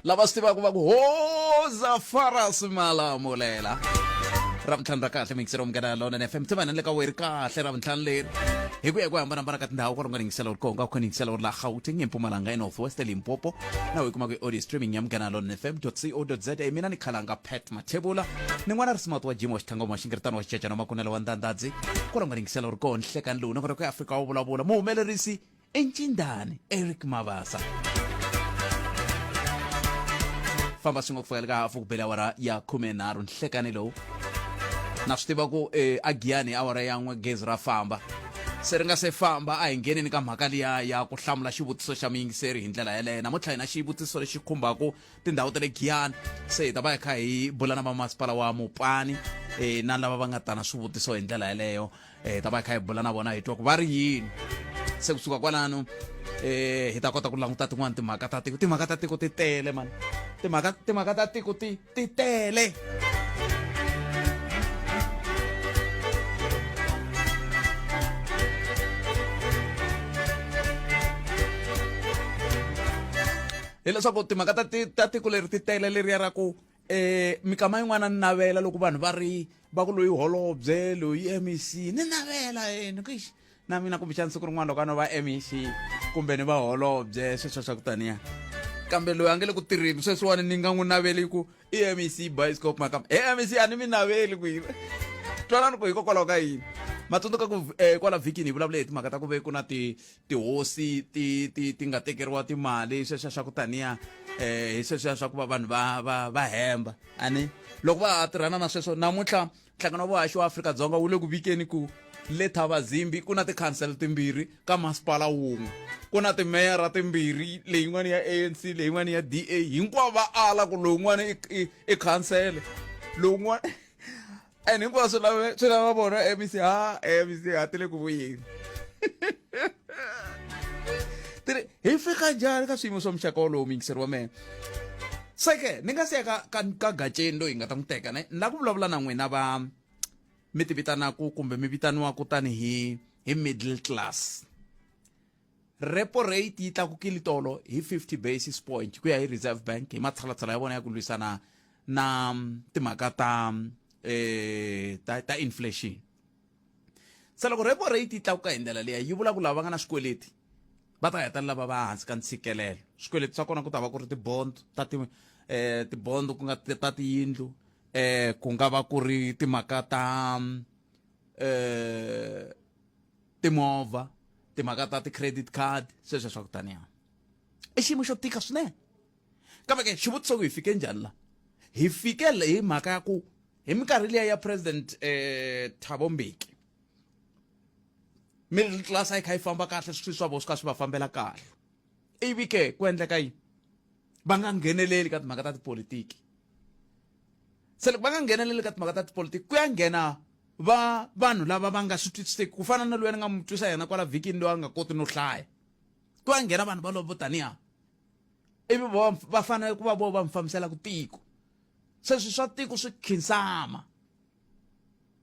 Lava swi tivaka va ku hoza Faras Malamulela. Ravuntlhanu ra kahle miyingiselo Munghana Lonene FM tshemba na le ka weri kahle ravuntlhanu leri. Hi ku ya hi ku hambanahambana ka tindhawu kwalomu ka yingisela uri konga ku yingisela uri la Gauteng, eMpumalanga, eNorth West, eLimpopo na u yi kuma ku audio streaming ya Munghana Lonene FM co.za. Mina ni khalanga Pat Mathebula ni n'wana ri smart wa Jim wa Xitlhangoma wa Xingiritano wa Xicecana wa Makunela wa Ndandadzi kwalomu ka yingisela uri kona nhlekani lowu nakona ku ya Afrika wa vulavula muhumelerisi i Ncindani Eric Mabasa. Famba swin'we ku fikela ka hafu ku bela awara ya 13 nhlekani lowu. Na swi tiva ku eh, a Giyani awara ya n'we gezi ra famba. Se ri nga se famba a hi ngheneni ka mhaka liya ya ku hlamula xivutiso xa muyingiseri hi ndlela yeleyo. Namuntlha hi na xivutiso lexi khumbaka tindhawu ta le Giyani. Se hi ta va hi kha hi bula na vamasipala wa Mopani eh, na lava va nga ta na swivutiso hi ndlela yeleyo. Hi ta va hi kha hi bula na vona hi twa ku va ri yini se kusuka kwalano hi ta kota ku languta tin'wana timhaka ta tiko. Timhaka ta tiko ti tele mani, timhaka ta tiko ti ti tele. Hileswaku timhaka ta tiko leri ti tele leriya ra ku mikama yin'wana ni navela loko vanhu va ri va ku loyi holobye loyi MEC ni navela ni ku ixi na mina kumbexana siku rin'wana loko a no va MEC kumbe ni va holobye sweswo swa ku taniya, kambe loyi a nge le ku tirheni sweswiwani ni nga n'wi naveli ku i MEC bioscope makamba he MEC a ni mi naveli ku yi twanani ku hikokwalaho ka yini. Matsundzuka ku kwala vhikini hi vulavule hi timhaka ta ku ve ku na ti tihosi ti ti ti nga tekeriwa timali sweswiya swa ku taniya hi sweswiya swa ku va vanhu va va va hemba ani loko va ha tirhana na sweswo. Namuntlha nhlangano wa vuhaxi wa Afrika-Dzonga wu le ku vikeni ku le Thabazimbi ku na tikhansele timbirhi ka masipala wun'we, ku na timeyara timbirhi, leyin'wana ya ANC leyin'wana ya DA, hinkwavo va ala ku lowun'wana i khansele lowun'wana and hinkwaswo lava swi lava vona MEC ha MEC ha ti le ku vuyeni ti hi fika njhani ka swiyimo swa muxaka wolowo muyingiseri wa mehe. Se ke ni nga si ya ka Gaceni loyi hi nga ta n'wi teka ne ni lava ku vulavula na n'wina va mi ti vitanaku kumbe mi vitaniwaku tanihi hi middle class. Repo rate yi tlakukile tolo hi 50 basis point ku ya hi Reserve Bank hi matshalatshala ya vona ya ku lwisana na timhaka ta ta inflation. Se loko repo rate yi tlakuka hi ndlela liya yi vula ku lava va nga na swikweleti va ta hetelela va va hansi ka ntshikelelo. Swikweleti swa kona ku ta va ku ri ti-bond ta ti ti-bond ku nga ta tiyindlu ku nga va ku ri timhaka ta timovha, timhaka ta ti-credit card, sweswo swa ku taniya. I xiyimo xo tika swinene. Kambe ke xivutiso ku hi fike njhani la? Hi fike hi mhaka ya ku hi minkarhi liya ya President Thabo Mbeki middle class a yi kha yi famba kahle, swilo swa vona swi kha swi va fambela kahle. Ivi ke ku endleka yini? Va nga ngheneleli ka timhaka ta tipolitiki. Se loko va nga ngheneleli ka timhaka ta tipolitiki ku ya nghena va vanhu lava va nga swi twisiseki ku fana na loyi ni nga n'wi twisa yena kwala vhikini loyi a nga koti no hlaya. Ku ya nghena vanhu valavo taniya ivi va fanele ku va vo va mi fambiselaka tiko. Se swi swa tiko swi khinsama.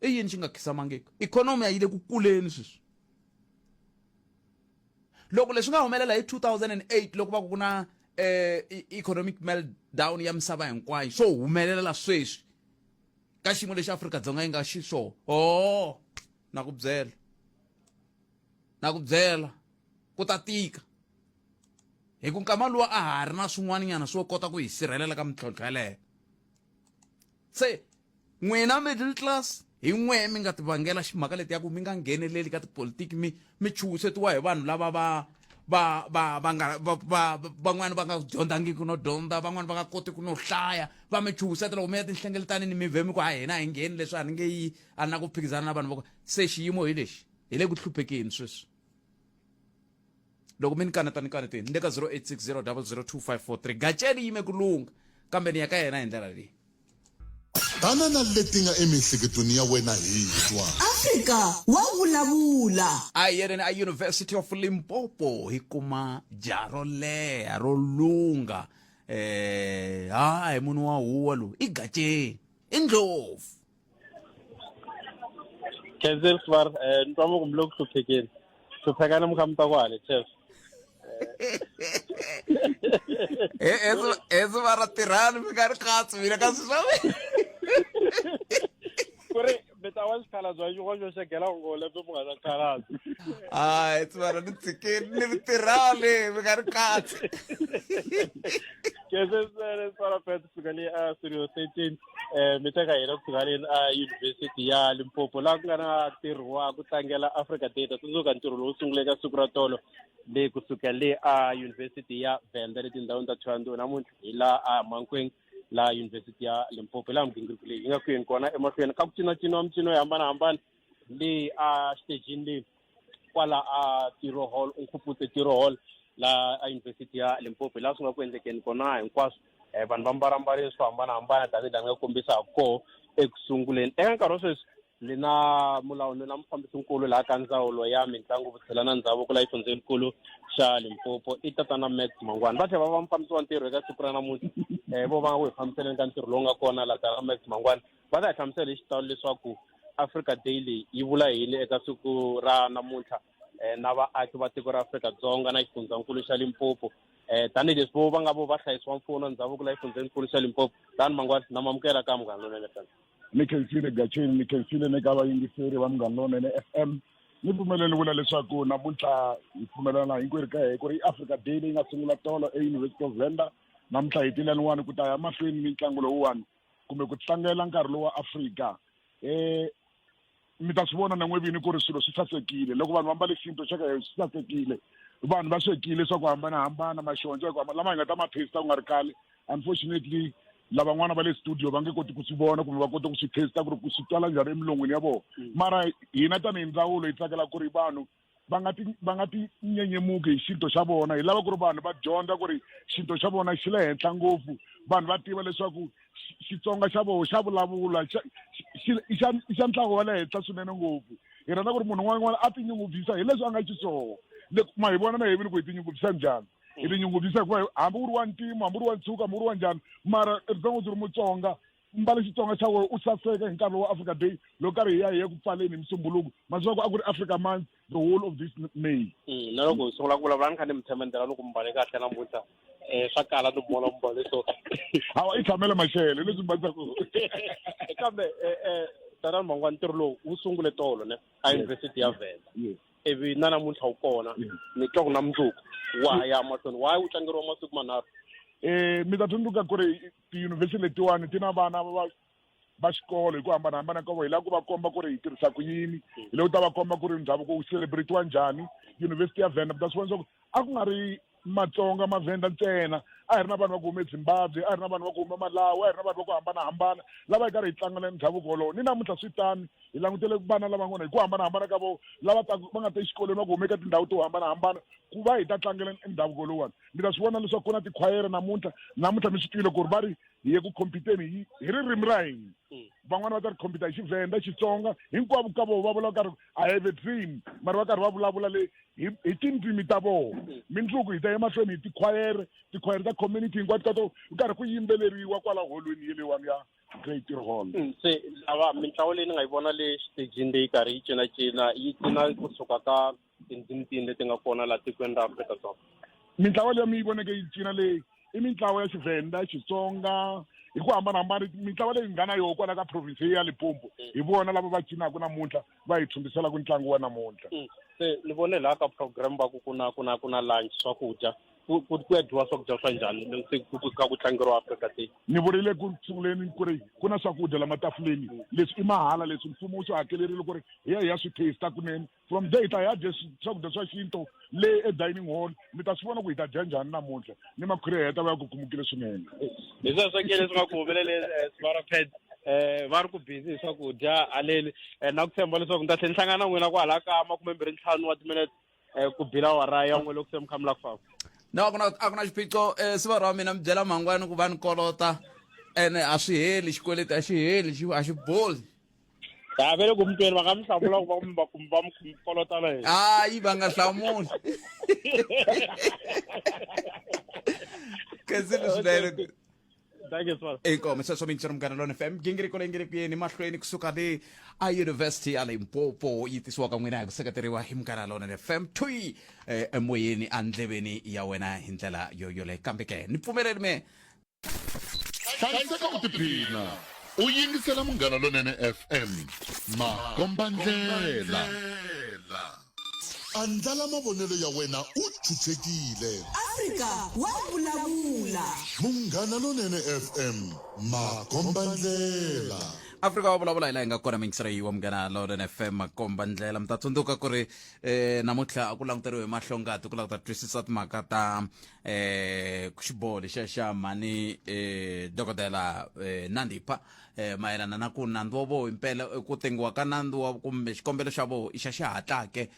I yini xi nga khinsamangiki? Ikhonomi a yi le ku kuleni sweswi. Loko leswi nga humelela hi 2008 loko va ku ku na economic meltdown ya misava hinkwayo swo humelela sweswi ka xiyimo lexi Afrika-Dzonga yi nga xiswona. Oh, na ku byela, na ku byela ku ta tika hi ku nkama luwa a ha ri na swin'wananyana swo kota ku hi sirhelela ka mintlhontlho yeleyo. Se n'wina middle class hi n'we mi nga tivangela ximhaka leti ya ku mi nga ngheneleli ka tipolitiki, mi chuhisetiwa hi vanhu lava va va va va nga va va van'wani va nga dyondzangiki no dyondza, van'wani va nga koti ku no hlaya, va mi chuhiseta loko mi ya tinhlengeletanini mi vhe mi ku a hina hi ngheni leswi a ni nge yi a na ku phikizana na vanhu va. Se xiyimo hi lexi, hi le ku hluphekeni sweswi. Loko mi ni kaneta ni kaneteni ni le ka 0860002543. Gaceni yime ku lungha kambe ni ya ka yena hi ndlela leyi. Tana na leti nga emiehleketweni ya wena hi twa. Afrika wa vulavula. A hi yeleni a University of Limpopo hi kuma jaha ro leha ro lungha. Ha hi munhu wa huwa lowu i Gaceni i Ndlovu. Khenzel Svar, ni twa ku mi le ku hluphekeni. Hluphekani mi kha mi ta ku hale, cheers. Hetsi va ra tirhani mi nga ri katsi mina ka swi swa mina. Ku ri mi ta wa xikhalabya xin'wana xo xegela ngole mi nga ta khalabya. Hayi, hetsi va ra ni tshikeni ni ri tirhani mi nga ri katsi. Kese swara pet kusuka le a studio 13, mi teka hina kusuka le a University ya Limpopo, laha ku nga na ntirho wa ku tlangela Africa Day. Ta tsundzuka ntirho lowu sunguleke siku ra tolo le kusuka le a University ya Venda le tindhawini ta Thohoyandou. Namuntlha hi la a Mankweng, la University ya Limpopo, laha migingiriko leyi yi nga ku yeni kona emahlweni ka ku cinaciniwa micino yo hambanahambana le a xitejini leyi kwala a Tiro Hall, Unkhuputse Tiro Hall, la a University ya Limpopo, laha swi nga ku endlekeni kona hinkwaswo. Vanhu va mbarambarini swo hambanahambana tanihi laha ni nga kombisa ha koho eku sunguleni. Eka nkarhi wa sweswi ni na mulawuri na mufambisinkulu laha ka ndzawulo ya mitlangu, vutshila na ndhavuko laha xifundzenikulu xa Limpopo, i tatana Max Mangwana. Va tlhela va va mufambisi wa ntirho eka siku ra namuntlha. Vo va nga ku hi fambiseleni ka ntirho lowu nga kona laha. Tatana Max Mangwana va ta hi hlamusela hi xitalo leswaku Africa Day leyi yi vula yini eka siku ra namuntlha na vaaki va tiko ra Afrika-Dzonga na xifundzankulu xa Limpopo, tanihileswi vo va nga vo va hlayisiwa mfumo na ndhavuko laha xifundzenikulu xa Limpopo. Tani Mangwana, na mamukela ka Munghana Lonene FM. Ni khensile, Gacheni. Ni khensile ni ka vayingiseri va Munghana Lonene FM. Ni pfumeleni vula leswaku namuntlha hi pfumelana hinkwerhu ka hi ku ri i Africa Day leyi nga sungula tolo eUniversity of Venda. Namuntlha hi tilaniwani ku ta ya mahlweni mitlangu lowuwani kumbe ku tlangela nkarhi lowu wa Afrika. Mi ta swi vona na n'wevini ku ri swilo swi sasekile loko vanhu va mbale xinto xa ka swi sasekile, vanhu va swekile swa ku hambanahambana, maxondzo ya ku hambana lama hi nga ta ma taste ku nga ri khale. Unfortunately, lavan'wana va le studio va nge koti ku swi vona kumbe va kota ku swi taste ku ri ku swi twala njhani emilon'wini ya vona, mara hina tanihi ndzawulo hi tsakela ku ri vanhu va nga ti nyenyemuki hi xinto xa vona. Hi lava ku ri vanhu va dyondza ku ri xinto xa vona xi le henhla ngopfu, vanhu va tiva leswaku Xitsonga xa vona xa vulavula i xa ntlangu wa le henhla swinene ngopfu. Hi rhandza ku ri munhu un'wana n'wana a tinyungubyisa hi leswi a nga xiswona. Ma hi vona na hi vini ku hi tinyungubyisa njhani. Hi tinyungubyisa hikuva hambi u ri wa ntima, hambi u ri wa ntshuka, hambi u ri wa njhani, mara ritsongo byi ri Mutsonga, mbala Xitsonga xa wena u saseka hi nkarhi wa Africa Day. Loko karhi hi ya hi ya ku pfaleni hi Musumbuluku, ma swi ku a ku ri Africa Month, the whole of this May. Na loko hi sungula ku vulavula ni kha ni mi themendela loko mi mbale kahle namuntlha, swa kala ni vona mi mbale so. Hawa, i tshamela maxele leswi mbasaku. Kambe tana Mangwana, ntirho lowu wu sungule tolo ne a University ya Venda, ivi na namuntlha wu kona, ni twa ku na mundzuku wa ha ya mahlweni. Why wu tlangeriwa masiku manharhu? Mi ta tsundzuka ku ri tiyunivhesiti letiwani ti na vana va xikolo hi ku hambanahambana ka vona. Hi lava ku va komba ku ri hi tirhisa ku yini, hi le ku ta va komba ku ri ndhavuko wu celebrate-iwa njhani. University ya Venda, mi ta swi vona leswaku a ku nga ri Matsonga, Mavhenda ntsena, a hi ri na vanhu va ku huma eZimbabwe, a hi ri na vanhu va ku huma Malawi, a hi ri na vanhu va ku hambanahambana lava hi karhi hi tlangela ndhavuko wolowo. Ni namuntlha swi tani, hi langutele vana lavan'wana hi ku hambanahambana ka vo lava va nga ta exikolweni, va ku huma eka tindhawu to hambanahambana ku va hi ta tlangela ndhavuko lowuwani. Mi ta swi vona leswaku ku na tikhwayere namuntlha. Namuntlha mi swi twile ku ri va ri hi ye ku competeni hi ririmi ra hina. Van'wana va ta ri competa hi Xivhenda, Xitsonga, hinkwavo ka vona va vula karhi "I have a dream", mara va karhi va vulavula le hi tindzimi ta vona. Mindzuku hi ta ya mahlweni hi tikhwayere, tikhwayere ta community hinkwato ka to ku karhi ku yimbeleriwa kwala holweni yelewani ya Great Hall. Se lava mintlawa leyi ni nga yi vona le xitejini leyi karhi yi cinacina, yi cina kusuka ka tindzimi tini leti nga kona laha tikweni ra Afrika-Dzonga? Mintlawa leyi mi yi voneke yi cina leyi i mintlawa ya Xivhenda, Xitsonga, hi ku hambanahambana. Mintlawa leyi nga na yoho kwala ka province ya Limpopo, hi vona lava va cinaka namuntlha, va hi thumbiselaku ntlangu wa namuntlha. Se ni vone laha ka program va ku ku na lunch, swakudya, ku ya dyiwa swakudya swa njhani se ku ka ku tlangeriwa Africa Day? Ni vurile ku sunguleni ku ri ku na swakudya la matafuleni. Leswi i mahala, leswi mfumo wu swi hakelerile ku ri hi ya swi taste kunene. From there hi ta ya dya swakudya swa xintu le e-dining hall. Mi ta swi vona ku hi ta dya njhani namuntlha, ni makhwiri ya heta va ya ku kumukile swinene. Hi sweswo ke leswi nga ku humeleleni, Smaraped va ri ku busy hi swakudya haleni, na ku tshemba leswaku ni ta tlhela ni hlangana na n'wina kwala ka 25 wa timinete ku bila awara ya 1, loko se mi kha mi lava ku famba. No, a ku na xiphiqo. Siva ra mina mi byela Mangwani ku va ni kolota ene a swi heli, xikweleti a xi heli, a xi boli. Ya ve le ku mutweni, va nga mi hlamula ku va va mi kolota na yena. Hayi, va nga hlamuli. Khensile swinene. Thank you, sir. Inkomo sweswo mintsero Munghana Lona FM, gingiriko leyi nge le ku yeni mahlweni kusuka le a University ya Limpopo, yi tisiwaka n'wina hi ku seketeriwa hi Munghana Lona FM, thui emoyeni endleveni ya wena hi ndlela yo yoleyo. Kambe ke ni pfumeleli me Hlayiseka u tiphina u yingisela Munghana Lonene FM, makombandlela. Andlala mavonelo ya wena u chuchekile. Afrika wa vulavula. Munghana Lonene FM, makombandlela. Afrika wa vulavula hi laha hi nga kona mingisero yi wa Munghana Lonene FM, makombandlela. Mi ta tsundzuka ku ri namuntlha a ku languteriwe hi mahlongati ku lava ku ta twisisa timhaka ta xiboho lexiya xa mhani dokodela Nandipha mayelana na ku nandzu wa voho impela ku tengiwa ka nandzu wa kumbe xikombelo xa voho i xa xihatla ke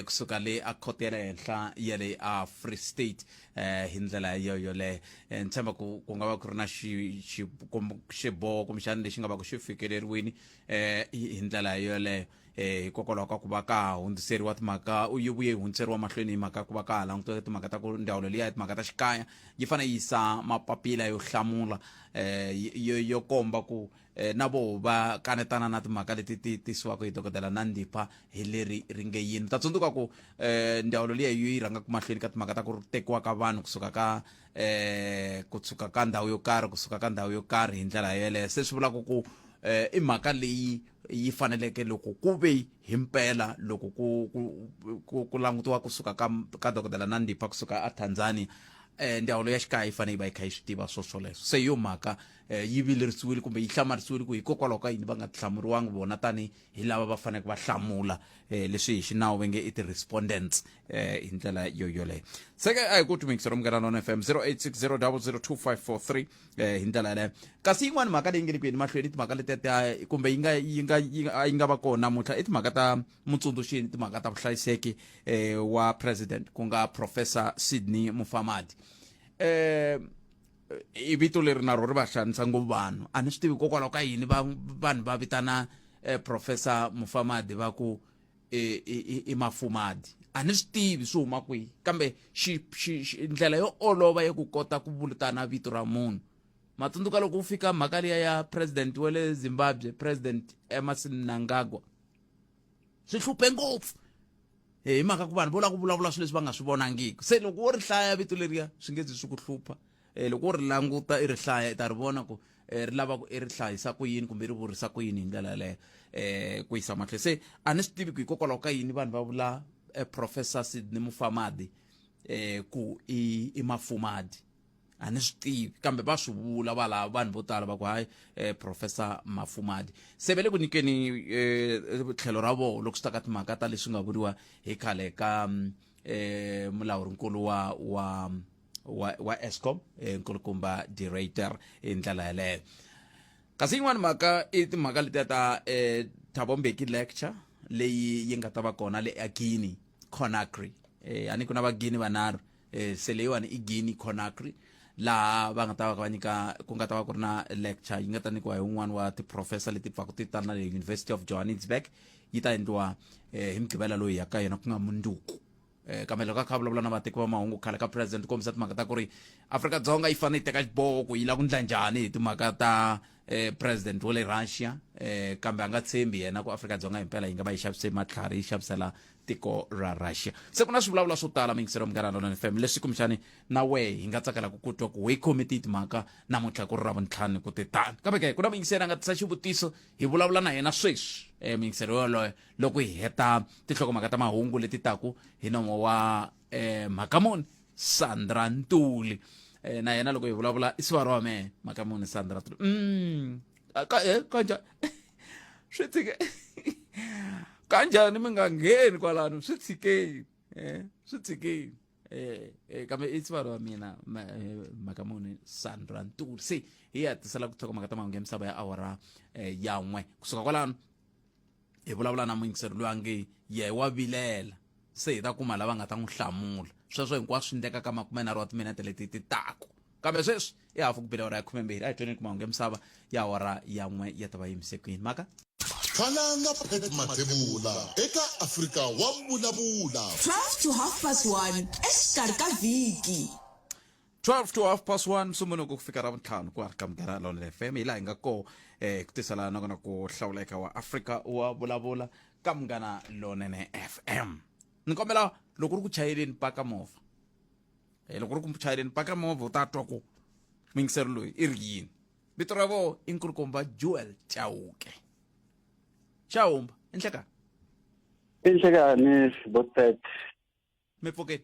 kusuka le a khoto ya le henhla ya le a Free State hi ndlela yo yoleyo. Ni tshemba ku ku nga va ku ri na xiboho kumbexana lexi nga va ku xi fikeleriwini hi ndlela yoleyo hikokwalaho ka ku va ka ha hundziseriwa timhaka, yi vuye yi hundziseriwa mahlweni hi mhaka ku va ka ha langutiwa timhaka ta ku ndzawulo liya ya timhaka ta xikaya yi fanele yi yisa mapapila yo hlamula yo yo komba ku na voho va kanetana na timhaka leti ti tisiwaka hi dokodela Nandipha hi leri ri nge yini. Mi ta tsundzuka ku ndzawulo liya yi yi rhangaka mahlweni ka timhaka ta ku tekiwa ka vanhu kusuka ka kusuka ka ndhawu yo karhi kusuka ka ndhawu yo karhi hi ndlela yeleyo. Se swi vulaka ku i mhaka leyi yi faneleke loko ku ve himpela loko ku ku ku, ku langutiwa kusuka ka ka dokodela Nandipha kusuka a Tanzania, ndzawulo ya xikaya yi fanele yi va yi kha yi swi tiva swo swoleswo. Se yo mhaka yi vilerisiwile kumbe yi hlamarisiwile ku hikokwalaho ka yini va nga hlamuriwangi vona tani hi lava va faneleke va hlamula leswi hi xinawu va nge i ti-respondents hi ndlela yo yoleyo. Se ke a hi ku tumikisa ro Munghana Lona FM 0860002543 hi ndlela yaleyo. Kasi yin'wani mhaka leyi nge le ku yeni mahlweni timhaka letiya ta kumbe yi nga yi nga yi a yi nga va kona namuntlha i timhaka ta mutsundzuxini, timhaka ta vuhlayiseki wa president ku nga Professor Sydney Mufamadi. I vito leri na ro ri va xanisa ngopfu vanhu, a ni swi tivi hikokwalaho ka yini va vanhu va vitana Professor Mufamadi va ku i Mafumadi, a ni swi tivi swi huma kwihi, kambe xi xi ndlela yo olova ya ku kota ku vulutana vito ra munhu. Matsundzuka loko ku fika mhaka liya ya president wa le Zimbabwe, President Emmerson Mnangagwa, swi hluphe ngopfu hi mhaka ku vanhu vo lava ku vulavula swilo leswi va nga swi vonangiki. Se loko wo ri hlaya vito leriya swi nge zi swi ku hlupha, loko wo ri languta i ri hlaya i ta ri vona ku ri lava ku i ri hlayisa ku yini kumbe ri vurisa ku yini hi ndlela yaleyo ku yisa mahlweni. Se a ni swi tivi ku hikokwalaho ka yini vanhu va vula Professor Sydney Mufamadi ku i Mafumadi, a ni swi tivi, kambe va swi vula valava vanhu vo tala va ku hayi Professor Mafumadi. Se va le ku nyikeni tlhelo ra vona loko swi ta ka timhaka ta leswi nga vuriwa hi khale ka mulawurinkulu wa wa wa wa Eskom nkulukumba De Ruyter hi ndlela yaleyo. Kasi yin'wana mhaka i timhaka letiya ta Thabo Mbeki lecture leyi yi nga ta va kona le Guinea Conakry. A ni ku na va Guinea vanharhu, se leyiwani i Guinea Conakry laha va nga ta va va nyika ku nga ta va ku ri na lecture yi nga ta nyikiwa hi un'wana wa ti-professor leti pfaka ti tala na le University of Johannesburg. Yi ta endliwa hi Mugqivela loyi ya ka yona ku nga munduku. Kambe loko a kha a vulavula na vateki va mahungu khale ka president kombisa timhaka ta ku ri Afrika-Dzonga yi fanele yi teka xiboho ku yi lava ku ndla njhani hi timhaka ta president wa le Russia, kambe a nga tshembi yena ku Afrika-Dzonga himpela yi nga va yi xavise matlhari yi xavisela tiko ra Russia. Se ku na swivulavula swo tala mingiselo Munghana Lonene FM leswi kumbexani na wehe hi nga tsakelaka ku twa ku hi khome tihi timhaka namuntlha ku ri Ravuntlhanu ku ti tani. Kambe ke ku na muyingiseri a nga tisa xivutiso hi vulavula na yena sweswi muyingiseri yoloye loko hi heta tinhlokomhaka ta mahungu leti taku hi nomo wa Mhakamuni Sandra Ntuli. Na yena loko hi vulavula i sivara wa mehe Mhakamuni Sandra Ntuli. Ka kanjhani swi tshike kanjhani mi nga ngheni kwalano, swi tshikeni swi tshikeni kambe i sivara wa mina Mhakamuni Sandra Ntuli. Se hi ya tisela ku tlhoko ta mahungu ya misava ya awara ya 1 kusuka kwalano hi vulavula na muyingiseri loyi a nge ye wa vilela, se hi ta kuma lava nga ta n'wi hlamula. Sweswo hinkwaswo swi endleka ka 30 wa timinete leti ti taku, kambe sweswi i hafu ku bile awara ya 12. A hi tweni ku mahungu ya misava ya awara ya 1 ya ta va yimise kwini mhaka. Khalanga Pat Mathebula eka Afrika wa Vulavula. 12 to half past 1 exikarhi ka vhiki. 12 to half past 1 msumbunuku ku fika ravuntlhanu ku ka Munghana Lonene FM hi laha hi nga koho ku tisela nakona ku hlawuleka wa Afrika wa vulavula ka Munghana Lonene FM. Ni kombela loko uri ku chayeleni paka movha, loko uri ku chayeleni paka movha u ta twa ku muyingiseri loyi i ri yini. Vito ra vona i nkulukumba Joel Chauke. Xahumba i nhlekani. I nhlekani Botpet. Mi pfukile?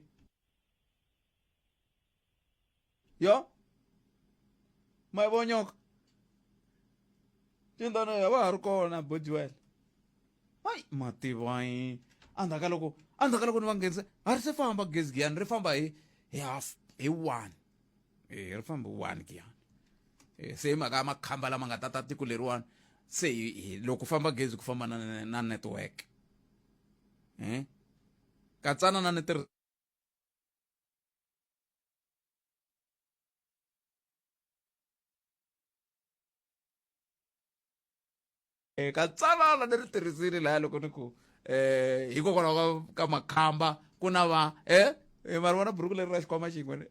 Yo ma yi vonyoka tindana a va ha ri kona bojuel hayi mativa yi endzhaku ka loko ni va nghenise a ri se famba gezi giyani ri famba hi half hi one, ri famba hi one giyani. Se hi mhaka ya makhamba lama nga tata tiko leriwani, se loko famba gezi ku famba na network, katsana na ni tirhi. Katsanana ni ri tirhisile laya loko ni ku hikokwalaho ka makhamba ku na va ma ri vona buruku leri ra xikwama xin'we ne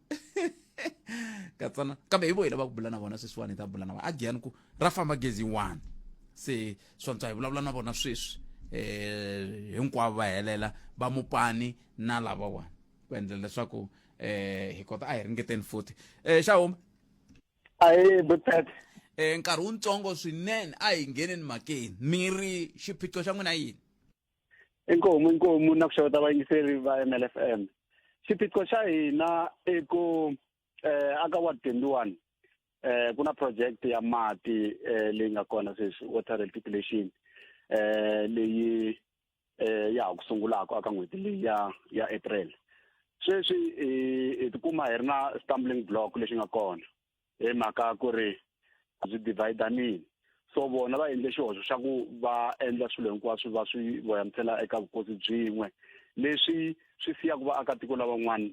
katsana, kambe hi vo hi lava ku bula na vona sweswiwani, hi ta bula na vona agiyani ku ra famba gezi one, se swantswa hi vulavula na vona sweswi, hinkwavo va helela va mupani na lavawani ku endlela leswaku hi kota a hi ringeteni futhi xa huma. Ahe Buthet. Nkarhi wuntsongo swinene, a hi ngheneni makeni, mi ri xiphiqo xa n'wina yini? Inkomu, inkomu na ku xeweta vayingiseri va MLFM. Xiphiqo xa hina i ku aka ward 21 ku na project ya mati leyi nga kona sweswi, water reticulation, leyi ya ha ku sungulaka aka n'hweti leyi ya April. Sweswi hi tikuma hi ri na stumbling block lexi nga kona hi mhaka ku ri byi dividanini, so vona va endle xihoxo xa ku va endla swilo hinkwaswo va swi voyamisela eka vukosi byin'we, leswi swi siyaka vaakatiko lavan'wana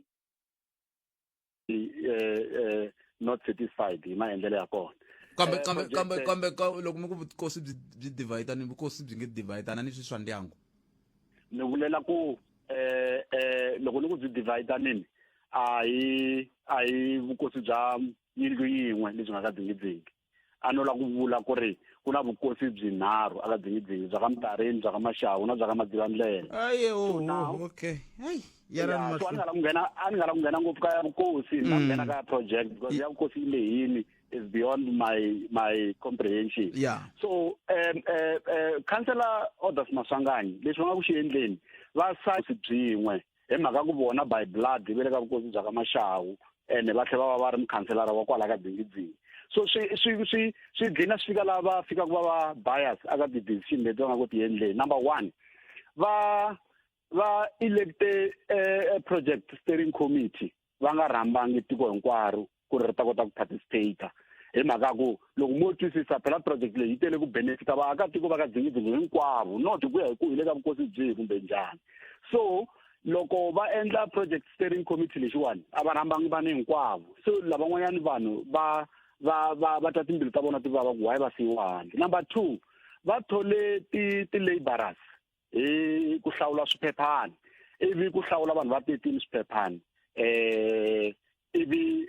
not satisfied hi maendlelo ya kona. Kambe kambe kambe kambe loko mi ku vukosi byi dividani, vukosi byi nge dividana ni swi swa ndyangu. Ni vulela ku loko ni ku byi dividanini, a hi vukosi bya yindlu yin'we lebyi nga ka Dzingidzingi. A no la ku vula ku ri ku na vukosi byinharhu aka Dzingidzingi, bya ka Mutarini, bya ka Maxawu na bya ka Madzivandlela. Aye, oh, okay, ay. Ya, so a ni nga la ku nghena ngopfu ka ya vukosi, ni la ku nghena ka ya project because ya vukosi yi lehini, is beyond my comprehension. So councillor Orders Maswanganyi, leswi va nga ku xi endleni, va sa byin'we hi mhaka ku vona by blood va le ka vukosi bya ka Maxawu, ene va tlhela va va va ri mukhanselara wa kwala ka Dzingidzingi, so swi dlina swi fika laha va fikaka va va bias aka ti-decision leti va nga ku ti endleni. Number one, va electe project steering committee va nga rhambangi tiko hinkwaro ku ri ri ta kota ku participate, hi mhaka ku loko mo twisisa phela project leyi yi tele ku benefita vaakatiko va ka Dzingidzingi hinkwavo, not ku ya hi ku hi le ka vukosi byihi kumbe njhani. So loko va endla project steering committee lexiwani, a va rhambangi vanhu hinkwavo, so lavan'wanyani vanhu va twa timbilu ta vona ti vava ku why va siyiwa handle. Number two, va thole ti laborers hi ku hlawula swiphephani, ivi ku hlawula vanhu va 13 swiphephani, ivi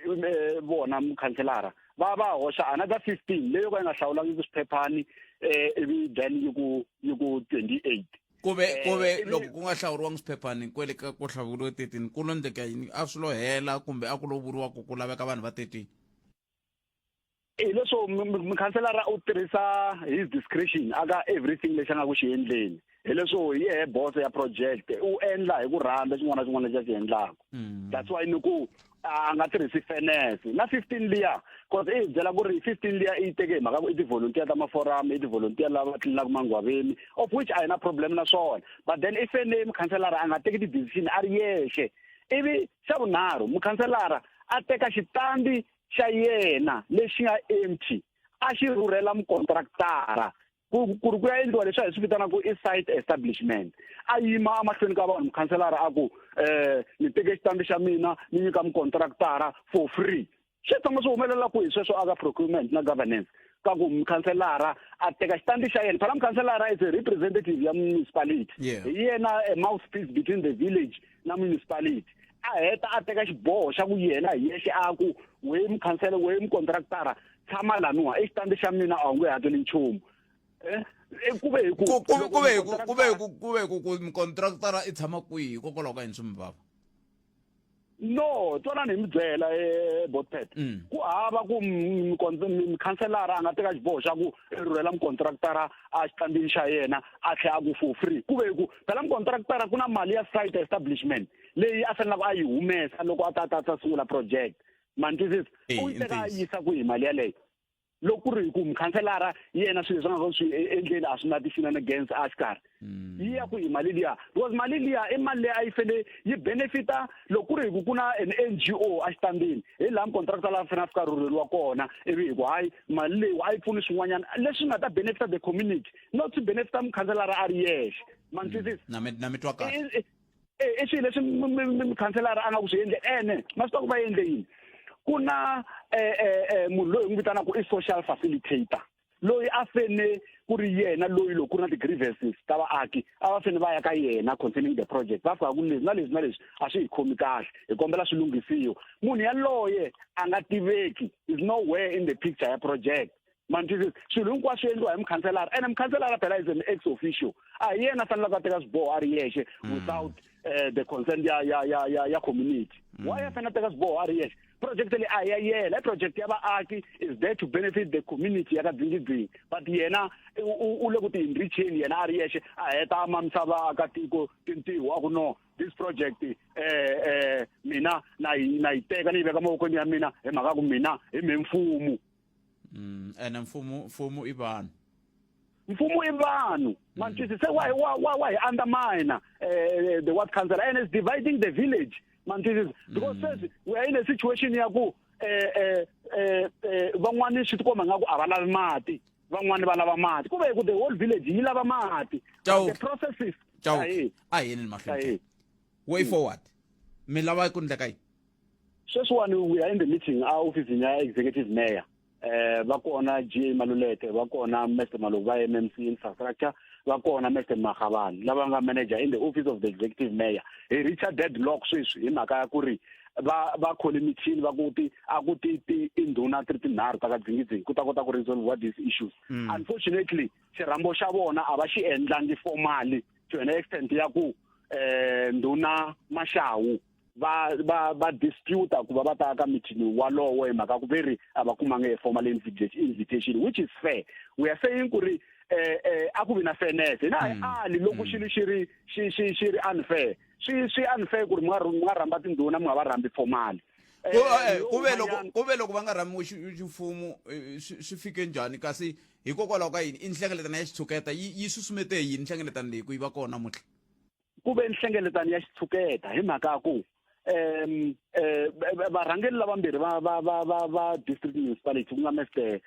vona mukhanselara va hoxa another 15 leyo ka yi nga hlawulangiki swiphephani, ivi then yi ku 28. Ku ve ku ve loko ku nga hlawuriwangi swiphephani kwele ka ku hlawuriwe 13, ku lo ndleka yini? A swi lo hela kumbe a ku lo vuriwa ku ku laveka vanhu va 13? Hi leswo mukhanselara u tirhisa his discretion aka everything lexi a nga ku xi endleni. Hi leswo hi yehe boss ya project, u endla hi ku rhandza xin'wana na xin'wana lexi a xi endlaku. That's why ni ku a nga tirhisi fairness na 15 liya, cause i hi byela ku ri 15 liya i yi teke hi mhaka ku i ti-volunteer ta maforum, i ti-volunteer lava tlilinaka mangwaveni, of which a hi na problem na swona, but then i fanele mukhanselara a nga teki ti-decision a ri yexe. Ivi xa vunharhu, mukhanselara a teka xitandi xa yena lexi nga empty a xi rhurhela mukontraktara ku ri ku ya endliwa leswi a hi swi vitanaka i site establishment. A yima emahlweni ka vanhu mukhanselara a ku ni teke xitandi xa mina ni nyika mukontraktara for free. Swi tshama swi humelela kwihi sweswo aka procurement na governance ka ku mukhanselara a teka xitandi xa yena? Phela mukhanselara is a representative ya municipality. Hi yena a mouthpiece between the village na municipality. A heta a teka xiboho xa ku yena hi yexe a ku, we mukhansela, we mukontraktara, tshama laniwa exitandi xa mina, a wu nge hakeli nchumu. Ku ve hi ku ku ve hi ku ku ve hi ku ku ve hi ku ku mukontraktara i tshama kwihi? Hikokwalaho ka yini swi mi vava? No, twanani hi mi byela, botpet. Ku hava ku mukhanselara a nga teka xiboho xa ku rhurhela mukontraktara a xitandini xa yena, a tlhela a ku for free. Ku ve hi ku phela mukontraktara ku na mali ya site establishment leyi a fanelaka a yi humesa loko a ta ta ta sungula project. Ma ni twisisa? U yi teka a yisa kwihi mali yaleyo loko ku ri hi ku mukhanselara yena swilo leswi nga swi endleni a swi na ti-shenanigans a xikarhi? Yi ya kwihi mali liya? Because mali liya i mali leyi a yi fele yi benefita loko ku ri hi ku ku na an NGO a xitandini, hi laha mucontractor la fanele a fika rhurheliwa kona, ivi hi ku hayi, mali leyi a yi pfuni swin'wanyana leswi nga ta benefita the community, not swi benefita mukhanselara a ri yexe. Ma ni twisisa? Na mi twa kahle. I swilo leswi mukhanselara a nga ku swi endle. Ene ma swi tiva ku va endle yini? Ku na munhu loyi hi n'wi vitanaka i social facilitator, loyi a fene ku ri yena loyi loko ku ri na ti-grievances ta vaaki a va fene va ya ka yena concerning the project, va fika ku leswi na leswi na leswi a swi hi khomi kahle, hi kombela swi lunghisiwa. Munhu yaloye a nga tiveki, is nowhere in the picture ya project. Ma ni twisisa? Swilo hinkwaswo swi endliwa hi mukhanselara, ene mukhanselara phela is an ex officio, a hi yena a fanelaka a teka swiboho a ri yexe without the consent ya community. Why a fanele a teka swiboho a ri yexe? Project leyi a hi ya yena, i project ya vaaki, is there to benefit the community ya ka Dzingidzingi, but yena u le ku ti-enricheni yena a ri yexe, a heta a mamisa vaakatiko tintiho, a ku no, this project mina na yi teka ni yi veka mavokweni ya mina hi mhaka ku mina hi me mfumo. Ene mfumo i vanhu. Mfumo i vanhu, ma twisisa? Se why hi undermine the ward councillor and it's dividing the village? Ma twisisa? Because sweswi we are in a situation ya ku van'wani swi tikomba nga ku a va lavi mati, van'wani va lava mati, ku ve ku the whole village yi lava mati. The processes Chauke, a hi yeni mahlweni. Way forward, mi lava ku endleka yini? Sweswiwani we are in the meeting a ofisini ya executive mayor. Va kona GA Maluleke, va kona Mr Maloku va MMC infrastructure, va kona Mr Magavani lava nga manager in the office of the executive mayor. Hi reacha deadlock sweswi hi mhaka ya ku ri va khole michini, va ku ti a ku ti ti indhuna ti ri tinharhu ta ka Dzingidzingi ku ta kota ku resolve these issues. Unfortunately, xirhambo xa vona a va xi endlangi formally to an extent ya ku ndhuna Mashawu va dispute ku va va ta ka meeting walowo hi mhaka ku ve ri a va kumanga a formal invitation, which is fair. We are saying ku ri a ku vi na fairness, hina hi ali loko xilo xi ri xi ri unfair, swi unfair ku ri mi nga rhamba tindhuna, mi nga va rhambi formally. Ku ve loko va nga rhambiwi ximfumo, swi fike njhani? Kasi hikokwalaho ka yini i nhlengeletano ya xitshuketa? Yi susumete yini nhlengeletano leyi ku yi va kona namuntlha? Ku ve nhlengeletano ya xitshuketa hi mhaka ya ku varhangeri lavambirhi va district municipality, ku nga Mr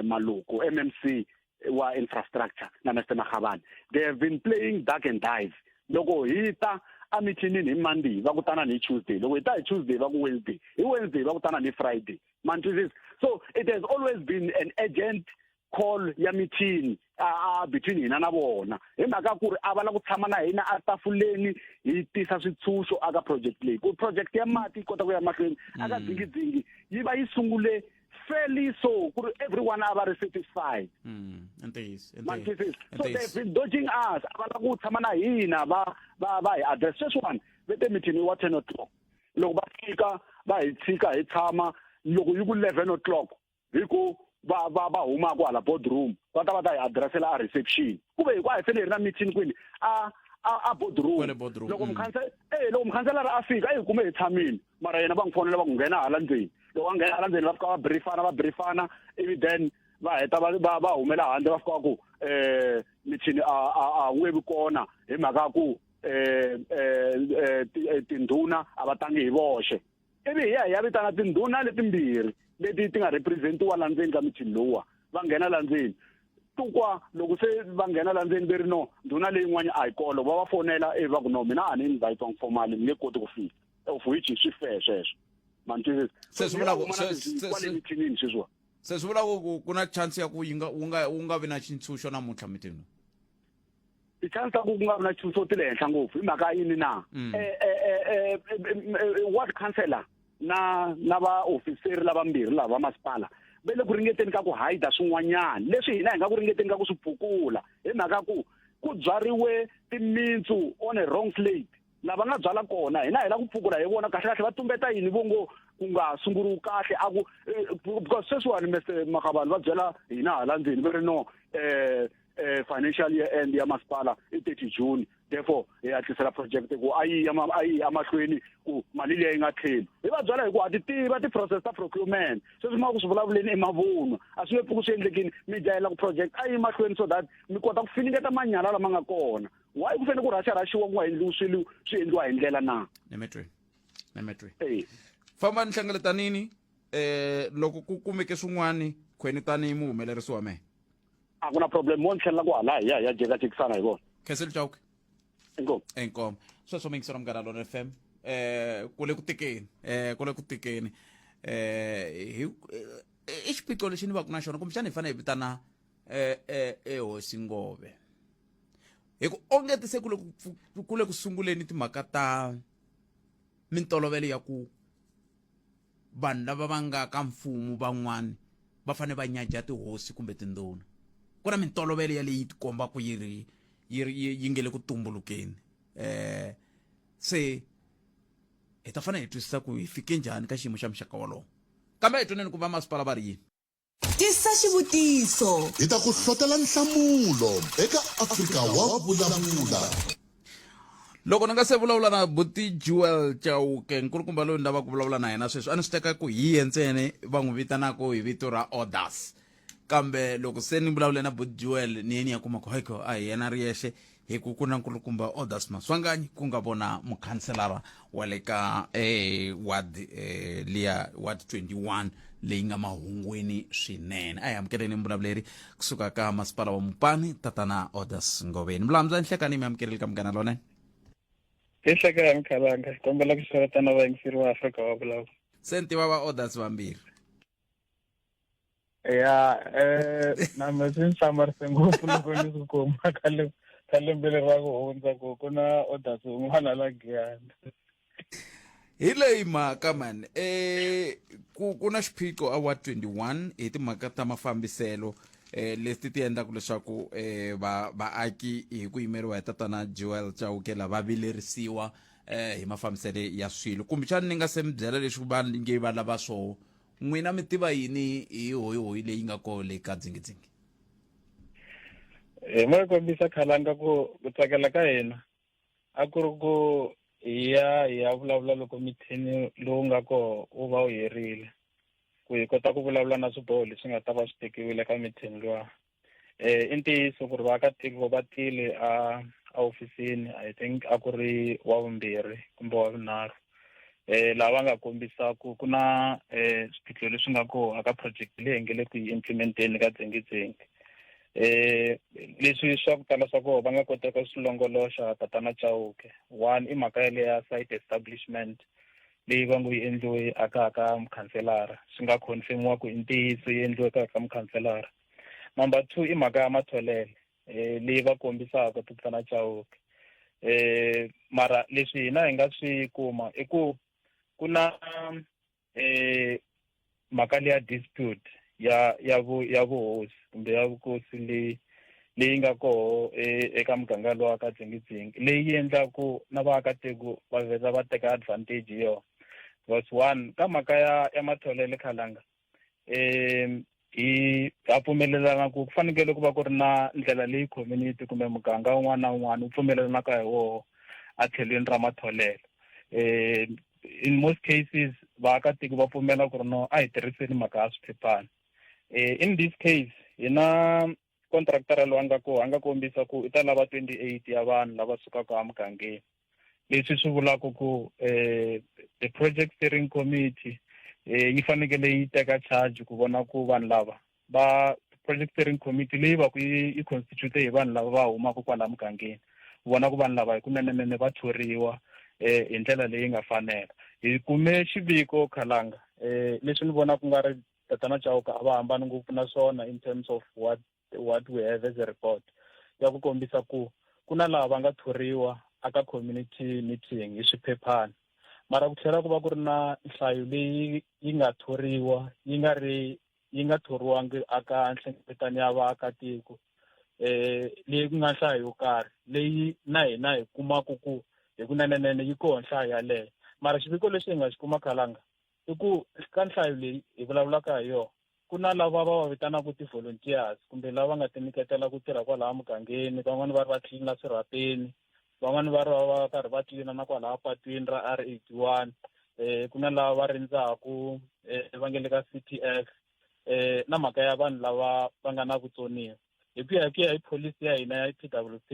Maluku, MMC wa infrastructure, na Mr Magavani, they have been playing duck and dive. Loko hi ta a mithinini hi Monday, va ku tana ni Tuesday. Loko hi ta hi Tuesday, va ku Wednesday. Hi Wednesday, va ku tana ni Friday. Ma ni twisisa? So it has always been an urgent call ya meeting a between hina na vona hi mhaka ku ri a va lava ku tshama na hina a tafuleni hi tisa switshunxo aka project leyi, ku project ya mati yi kota ku ya mahlweni aka Dzingidzingi, yi va yi sungule fairly, so ku ri everyone a va ri satisfied. Ntiyiso. Ma twisisa? So they've been dodging us, a va lava ku tshama na hina va hi address. Sweswiwani ve te meeting wa 10 o'clock. Loko va fika va hi tshika hi tshama, loko yi ku 11 o'clock, hi ku va huma kwala boardroom, va ta va ta hi addressela a reception. Ku ve hi ku a hi fanele hi ri na meeting kwini? A boardroom. Loko mukhansela loko mukhanselara a fika, a hi kume hi tshamile, mara yena va n'wi fonela, va ku nghena hala ndzeni. Loko a nghena hala ndzeni, va fika va briefana, ivi then va heta va humela handle, va fika va ku michini a wu nge vi kona hi mhaka ku tindhuna a va tangi hi voxe. Ivi hi ya hi ya vitana tindhuna letimbirhi leti ti nga representiwa la ndzeni ka michini lowuwa, va nghena la ndzeni. Tukwa loko se va nghena la ndzeni, ve ri no, ndhuna leyin'wana a hi kona. Loko va va fonela, ivi va ku no, mina a ni invite formally, ni nge koti ku fika, of which swi fair sweswo. Ma ni twisisa? Se swi vula ku kwale mithinini sweswiwa. Se swi vula ku na chance ya ku yi nga wu nga vi na xintshunxo namuntlha mitini? Ti-chance ta ku nga vi na xintshunxo ti le henhla ngopfu. Hi mhaka yini na? Ward councillor na vaofiseri lavambirhi lava va masipala va le ku ringeteni ka ku hide swin'wanyana leswi hina hi nga ku ringeteni ka ku swi pfukula, hi mhaka ku byariwe timintsu on a wrong slate. Lava nga byala kona, hina hi la ku pfukula hi vona kahle kahle va tumbeta yini, vo ngo ku nga sunguriwi kahle a ku because sweswiwani Mr Makhabane va byela hina hala ndzeni va ri no, financial year end ya masipala i 30 June, therefore hi hatlisela project ku a yi emahlweni ku mali liya yi nga tlheli. Hi va byela hi ku ha ti tiva ti-process ta procurement, sweswi ma ku swi vulavuleni i mavunwa, a swi nge pfuki swi endlekini. Mi jahela ku project a yi mahlweni so that mi kota ku finingeta manyala lama nga kona. Why ku fanele ku rhaxarhaxiwa, ku nga endliwi swilo swi endliwa hi ndlela na? Nemetweni, nemetweni. Fambani hlengeletanini, loko ku kumeke swin'wani khweni tani muhumelerisi wa mehe. A ku na problem, mo ni tlhelela ku hala hi ya hi ya jekajekisana hi vona. Khensile Chauke. Inkomu. Inkomu. Sweswo miyingiselo Munghana Lona FM, ku le ku tikeni, ku le ku tikeni, hi i xiphiqo lexi ni va ku na xona. Kumbexana hi fanele hi vitana ehosi Ngove, hi ku ongeti se ku le ku sunguleni timhaka ta mintolovelo ya ku vanhu lava va nga ka mfumo van'wani va fanele va nyaja tihosi kumbe tindhuna. Ku na mintolovelo ya leyi tikombaku yi ri yi nge le ku tumbulukeni. Se hi ta fanele hi twisisa ku hi fike njhani ka xiyimo xa muxaka wolowo, kambe hi twaneni ku va masipala va ri yini. Tisa xivutiso, hi ta ku hlotela nhlamulo eka Afrika wa Vulavula. Loko ni nga se vulavula na buti Jewel Chauke, nkulukumba loyi ni lavaka ku vulavula na yena sweswi, a ni swi teka ku hi ye ntsena va n'wi vitanaka hi vito ra Orders, kambe loko se ni vulavule na buti Jewel, ni ye ni ya kuma ku haiko a hi yena ri yexe, hi ku ku na nkulukumba Orders Maswanganyi, ku nga vona mukhanselara wa le ka ward liya ward 21 leyi nga mahungwini swinene. A hi amukeleni mbulavuleri kusuka ka masipala wa Mupani, tatana Orders Ngoveni. Mulambza nhlekani, mi amukeleli ka Munghana Lonene. Hi hlekani Khalanga, hi kombela ku xewetana vayingiseri wa Afrika wa Vulavula. Se ni tiva va Orders vambirhi. Ya, na me swi ni hlamarise ngopfu loko ni swi kuma ka lembe leri ra ku hundza ku na Orders un'wana la Giyani. Hi leyi mhaka man, ku na xiphiqo a ward 21 hi timhaka ta mafambiselo, leti ti endlaka leswaku va vaaki hi ku yimeriwa hi tatana Joel Chauke lava vilerisiwa hi mafambiselo ya swilo. Kumbexana ni nga se mi byela leswi va nge va lava swoho, n'wina mi tiva yini hi hoyihoyi leyi nga koho le ka Dzingidzingi? Hi mo kombisa Khalanga ku tsakela ka hina a ku ri ku hi ya hi ya vulavula loko mithini lowu nga koho wu va wu herile, ku hi kota ku vulavula na swiboho leswi nga ta va swi tekiwile ka mithini luwa. I ntiyiso ku ri vaakatiko va tile a hofisini, I think a ku ri wa vumbirhi kumbe wa vunharhu, lava nga kombisa ku na swiphiqo leswi nga kona ka project leyi hi nge le ku yi implementeni ka Dzingidzingi. Leswi swa ku tala swa kona va nga koteka swi longoloxa tatana Chauke. One i mhaka yaleyo ya site establishment leyi va ngo yi endliwe aka ka mukhanselara, swi nga confirmiwa ku i ntiyiso yi endliwe ka mukhanselara. Number two i mhaka ya matholelo leyi va kombisaka tatana Chauke. Mara leswi hina hi nga swi kuma i ku ku na mhaka leya dispute ya vuhosi kumbe ya vukosi leyi nga koho eka muganga lowa ka Dzingidzingi, leyi endlaku na vaakatiko va vheta va teka advantage hi yona. Because one, ka mhaka ya matholelo Khalanga, hi ha pfumelelana ku fanekele ku va ku ri na ndlela leyi community kumbe muganga wun'wana na wun'wana wu pfumelelanaka hi woho a tlhelweni ra matholelo. In most cases vaakatiko va pfumela ku ri no, a hi tirhiseni mhaka ya swiphephana. In this case hi na contractor loyi a nga koho, a nga kombisa ku i ta lava 28 ya vanhu lava sukaka emugangeni, leswi swi vulaka ku the project steering committee yi fanekele yi teka charge ku vona ku vanhu lava va project steering committee leyi va ku yi constitute hi vanhu lava va humaka kwala mugangeni, ku vona ku vanhu lava hi kunenenene va thoriwa hi ndlela leyi nga fanela. Hi kume xiviko Khalanga, leswi ni vona ku nga ri tatana Chauke a va hambani ngopfu na swona in terms of what we have as a report ya ku kombisa ku ku na lava va nga thoriwa. aka community meeting hi swiphephana mara ku tlhela ku va ku ri na nhlayo leyi yi nga thoriwa yi nga ri yi nga thoriwangi aka nhlengeletano ya vaakatiko eh leyi ku nga nhlayo yo karhi leyi na hina hi kumaka ku hi ku nanenene yi koho nhlayo yaleyo mara xiviko lexi hi nga xi kuma khalanga i ku ka nhlayo leyi hi vulavulaka hi yona ku na lava va va vitanaka ti-volunteers kumbe lava nga tinyiketela ku tirha kwalaya mugangeni van'wani va ri va tlilina swirhapeni van'wani va ri va va karhi va tlilina na kwalaya patwini ra R 81 eh ku na lava va rindzaku eh va nge le ka C_T_F eh na mhaka ya vanhu lava va nga na vutsoniwa hi ku ya hi ku ya hi pholisi ya hina ya P_W_C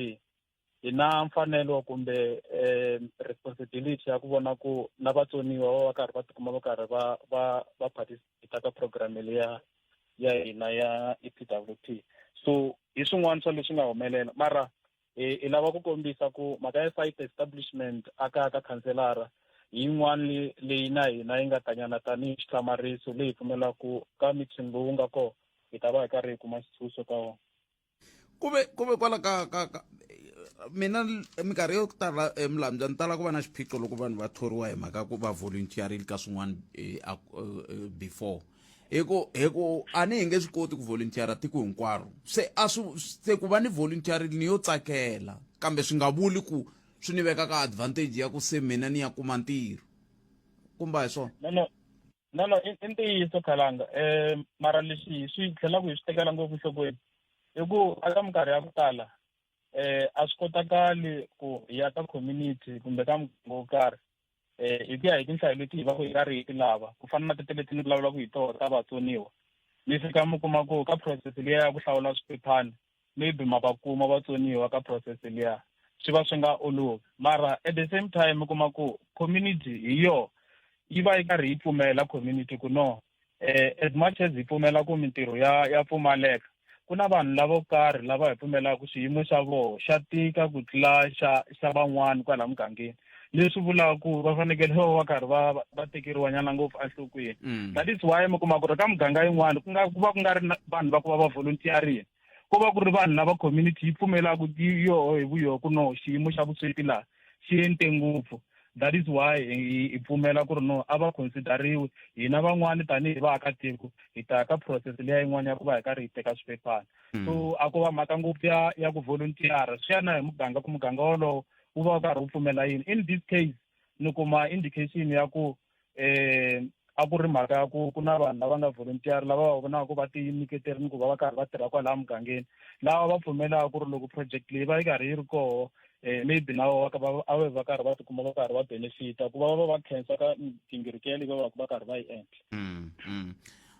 hi na mfanelo kumbe um responsibility ya ku vona ku na vatsoniwa va va karhi va tikuma va karhi va va va participate ka program leya ya hina ya EPWP so hi swin'wana swa leswi nga humelela mara hi lava ku kombisa ku mhaka ya site establishment aka ka khanselara hi yin'wana leyi na hina yi nga tanyana tanihi xihlamariso leyi pfumelaka ku ka meeting lowu nga kona hi ta va hi karhi hi kuma xitshunxo ka wona ku ve ku ve kwala ka ka ka mina minkarhi yo tala eh, Mlambya ni tala ku va na xiphiqo loko vanhu va thoriwa hi mhaka ku va volunteerile ka swin'wana eh, eh, before hi ku hi ku a ni hi nge swi koti ku volunteera tiko hinkwaro se a swi se ku va ni volunteerile ni yo tsakela kambe swi nga vuli ku swi ni veka ka advantage ya ku se mina ni ya kuma ntirho kumbe a hi swona no no no no i ntiyiso khalanga um mara lexi hi swi tlhelaku hi swi tekela ngopfu enhlokweni i ku aka minkarhi ya ku tala eh a swi kotakali ku hi ya ka community kumbe ka muganga wo karhi eh hi ku ya hi tinhlayo leti hi va ku hi karhi hi ti lava ku fana na tete leti ni vulavulaka hi tona ta vatsoniwa mi fika mi kuma ku ka process liya ya ku hlawula swiphephana maybe ma va kuma vatsoniwa ka process liya swi va swi nga olovi mara at the same time mi kuma ku community hi yo yi va yi karhi yi pfumela community ku no eh as much as hi pfumela ku mintirho ya ya pfumaleka ku na vanhu lavo karhi lava hi pfumelaka xiyimo xa voho xa tika ku tlula xa xa van'wani kwala mugangeni leswi vulaka ku va fanekele va va karhi va va tekeriwa nyana ngopfu enhlokweni mm. that is why mi kuma ku ri ka muganga yin'wana ku nga ku va ku nga ri vanhu va ku va va volunteerini ko va ku ri vanhu lava community yi pfumelaka yoho hi vuyoho ku no xiyimo xa vusweti laha xi ente ngopfu that is why hi pfumela ku ri no a va consideriwi hina van'wani tanihi vaakatiko hi ta ka process leya yin'wana ya ku va hi karhi hi teka swiphephana hmm. so a ko va mhaka ngopfu ya ya ku volunteer swi ya na hi muganga ku muganga wolowo wu va wu karhi wu pfumela yini in this case ni kuma indication ya ku eh a ku ri mhaka ya ku ku na vanhu lava nga volunteer lava va vonaka ku va tinyiketerini ku va va karhi va tirha kwalaya mugangeni lava va pfumelaka ku ri loko project leyi va yi karhi yi ri koho eh maybe na va va a va va karhi va tikuma va karhi va benefita ku va va va khensa ka migingiriko yaleyi va va va karhi va yi endla mm, mm.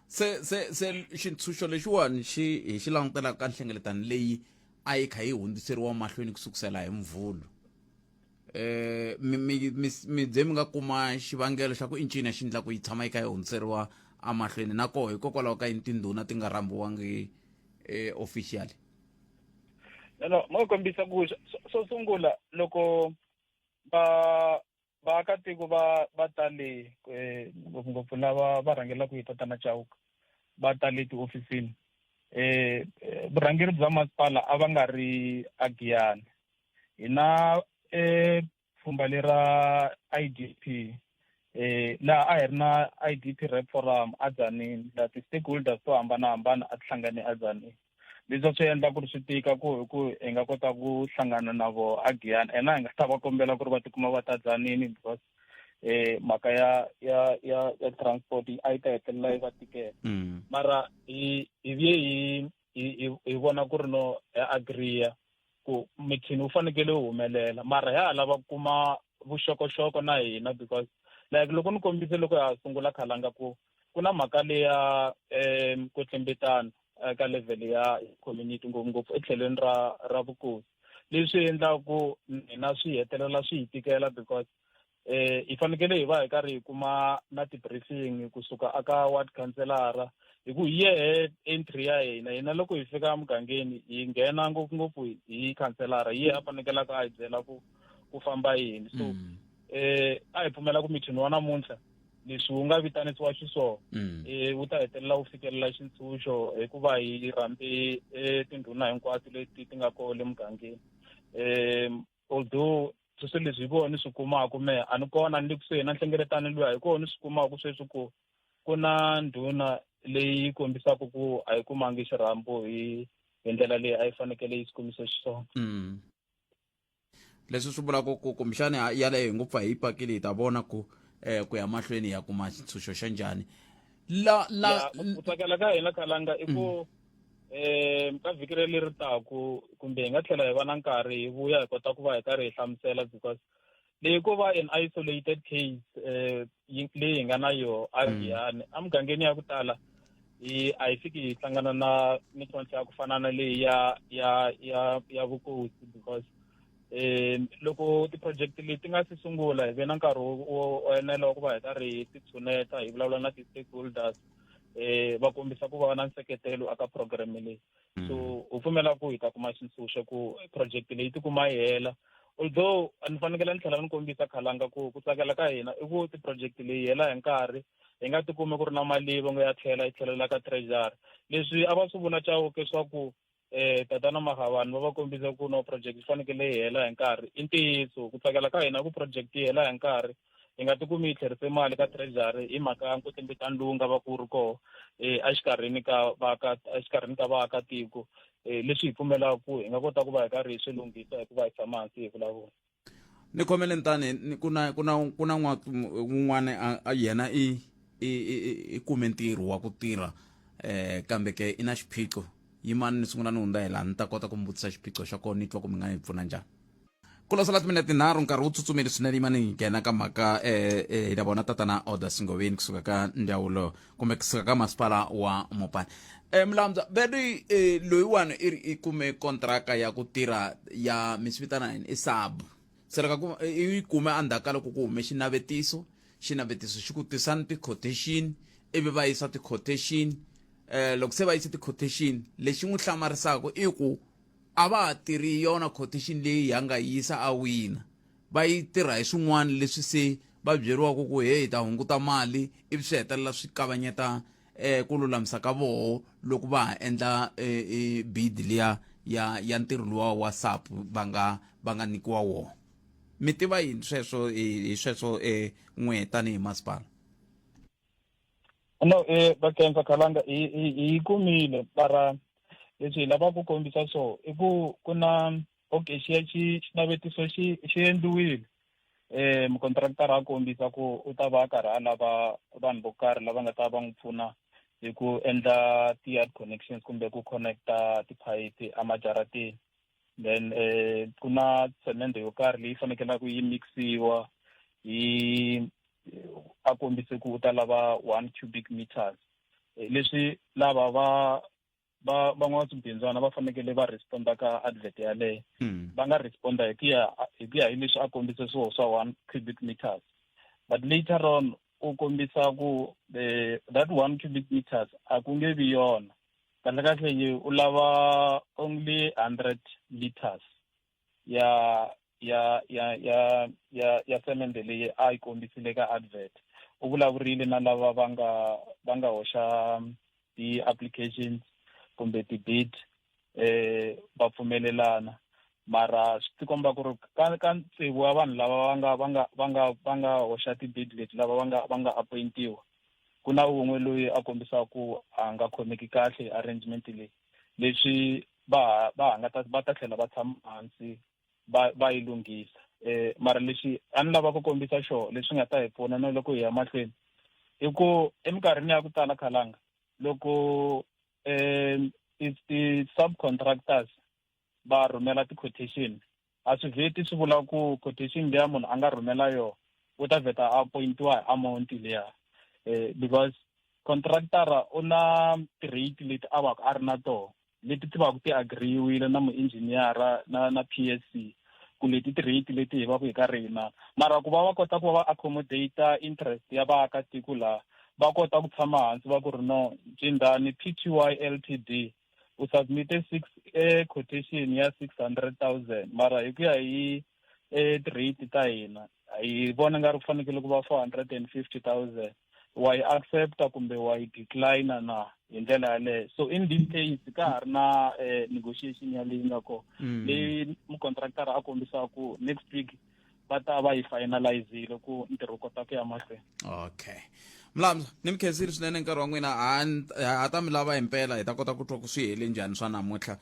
se se se xintshunxo lexiwani xi hi xi langutelaka ka nhlengeletano leyi a yi kha yi hundziseriwa mahlweni ku sukusela hi mvhulu eh mi mi mi bye mi nga kuma xivangelo xa ku i ncini xi endla ku yi tshama yi kha yi hundziseriwa emahlweni na koho hikokwalaho ka yini tindhuna ti nga rhambiwangi eh officially no no mo kombisa ku xo sungula loko va vaakatiko va va tale eh, ngopfungopfu lava va rhangelaka hi tatana Chauke va tale tihofisini eh, eh vurhangeri bya masipala a va nga ri agiyani hi na eh pfhumba lera IDP eh laha a hi ri na IDP rep forum a Tzaneen laha ti-stakeholders to hambanahambana a ti hlangane a Tzaneen leswi a swi endla ku ri swi tika ku hi ku hi nga kota ku hlangana na voho a Giyani ene a hi nga ta va kombela ku ri va tikuma va ta Tzaneen because eh mhaka ya ya ya ya transport a yi ta hetelela yi va tikela mm. mara hi hi vuye hi hi hi vona ku ri no hi agree ku mithini wu fanekele wu humelela mara ya ha lava ku kuma vuxokoxoko na hina because like loko ni kombise loko ha sungula khalanga ku ku na mhaka leya um ku tlembetana eka level ya community ngopfungopfu etlhelweni ra ra vukosi leswi endlaka ku hina swi hetelela swi hi tikela because eh hi fanekele hi va hi karhi hi kuma na ti-briefing kusuka aka ward councilora hi ku hi yehe entry ya hina hina loko hi fika emugangeni hi nghena ngopfungopfu hi khanselara hi yehe a fanekelaka a hi byela ku ku famba yini so mm. eh a hi pfumela ku mithini wa namuntlha leswi wu nga vitanisiwa xiswona mm. eh wu ta hetelela wu fikelela xintshunxo hikuva hi rhambe eh, tindhuna hinkwato leti ti nga kona le mugangeni um although Sweswo leswi hi kona ni swi kumaka mehe a ni kona ni le kusuhi na nhlengeletano luya, hi kona ni swi kumaka sweswi ku ku na ndhuna leyi kombisaka ku a yi kumangi xirhambo hi hi ndlela leyi a yi fanekele yi swi kombisa xiswona. Leswi swi vulaka ku kumbexani yaleyo hi ngo pfa hi yi pakile, hi ta vona ku ku ya mahlweni hi ya kuma xitshunxo xa njhani la la. Ku tsakela ka hina, Khalanga, i ku ka vhiki leri taku kumbe hi nga tlhela hi va na nkarhi hi vuya hi kota ku va hi karhi hi hlamusela, because leyi ko va an isolated case leyi hi nga na yoho a Giyani. Emugangeni ya ku tala hi a hi fiki hi hlangana na mintlhontlho ya ku fana na leyi ya vukosi, because loko ti-project leti ti nga si sungula hi ve na nkarhi wo enela wa ku va hi karhi hi ti tshuneta, hi vulavula na ti-stakeholders, va kombisa ku va na nseketelo aka program leyi. So u pfumela ku hi ta kuma xintshunxo ku project leyi tikuma yi hela, although ni fanekele ni tlhela ni kombisa, Khalanga, ku ku tsakela ka hina i ku ti-project leyi hela hi nkarhi, hi nga tikumi ku ri na mali va ngo ya tlhela yi tlhelela ka treasury. Leswi a va swi vula Chauke swa ku tatana Magavani va va kombisa ku no project yi fanekele yi hela hi nkarhi, i ntiyiso. Ku tsakela ka hina ku project yi hela hi nkarhi, hi nga tikumi yi tlherise mali ka treasury hi mhaka ya nkwetlembetano lowu nga va ku ri koho exikarhini ka vaakatiko, leswi hi pfumelaka ku hi nga kota ku va hi karhi hi swi lunghisa hi ku va hi tshama hansi hi vulavula. Ni khomele ntani, ku na wun'wana a yena i kume ntirho wa ku tirha, kambe ke i na xiphiqo. Yimani ni sungula ni hundza hi laha, ni ta kota ku mi vutisa xiphiqo xa kona, ni twa ku mi nga yi pfuna njhani. Ku lo sala timinete 3, nkarhi wu tsutsumile swinene. Yimani hi nghena ka mhaka hi ta vona tatana Order Singoveni kusuka ka ndzawulo kumbe kusuka ka masipala wa Mopani. Mlambya veri loyiwani i ri i kume kontraka ya ku tirha ya mi swi vitana yini, i sub se loko ku i yi kume endzhaku ka loko ku hume xinavetiso, xinavetiso xi ku tisani ti-quotation, ivi va yisa ti-quotation. Loko se va yise ti-quotation, lexi n'wi hlamarisaka i ku a va ha tirhi yona quotation leyi ya nga yisa a wina, va yi tirha hi swin'wana leswi se va byeriwaka ku hey, hi ta hunguta mali, ivi swi hetelela swi kavanyeta ku lulamisa ka voho loko va ha endla bid liya ya ntirho luwa wa SAP va nga nyikiwa wona. Mi tiva yini sweswo hi sweswo n'we tanihi masipala? No, vakensa Khalanga, hi kumile, mara leswi hi lavaka ku kombisa so i ku ku na okay xi xi xinavetiso xi endliwile, mukontraktara a kombisa ku u ta va a karhi a lava vanhu vo karhi lava nga ta va n'wi pfuna hi ku endla ti-yard connections kumbe ku connecta tiphayiphi emajarateni. Then ku na cement yo karhi leyi fanekelaka yi mixiwa, hi a kombise ku u ta lava 1 cubic meters. Leswi lava va van'wamabindzwana va fanekele va responda ka advert yaleyo, va nga responda hi ku ya hi leswi a kombise swoho swa 1 cubic meters, but later on u kombisa ku that 1 cubic meters a ku nge vi yona kahle kahle, yi u lava only 100 liters ya semende leyi a yi kombisile ka advert. U vulavurile na lava va nga hoxa ti-applications kumbe ti-bid, va pfumelelana, mara swi tikomba ku ri ka tsevu wa vanhu lava va nga hoxa ti-bid leti, lava va nga appointiwa, ku na wun'we loyi a kombisaka ku a nga khomeki kahle hi arrangement leyi. Leswi va ha nga ta va ta tlhela va tshama hansi va yi lunghisa. Mara lexi a ni lava ku kombisa xona, leswi nga ta hi pfuna na loko hi ya mahlweni, i ku eminkarhini ya ku tala, Khalanga, loko ti-subcontractors va rhumela ti-quotation, a swi vheti swi vula ku quotation liya munhu a nga rhumela yona u ta vheta a appointiwa hi amount liya, because contractor u na ti-rate leti a va ka a ri na tona, leti ti va ku ti agreeiwile na muengineer na PSC ku leti ti-rate leti hi va ku hi karhi hi na. Mara ku va va kota ku va va accommodate interest ya vaakatiko laha, va kota ku tshama hansi va ku ri no, Cindani Pty Ltd, u submite six quotation ya 600 000, mara hi ku ya hi ti-rate ta hina hi vona nga ri ku fanekele ku va 450 000, wa yi accepta kumbe wa yi decline na? Hi ndlela yaleyo. So in this case ka ha ri na negotiation ya leyi nga kona, leyi mucontractor a kombisaka ku next week. Va ta va yi finalizile ku ntirho wu kota ku ya mahlweni. Okay, Mlamza, ni mi khensile swinene nkarhi wa n'wina. Ha ta mi lava himpela, hi ta kota ku twa ku swi hele njhani swa namuntlha.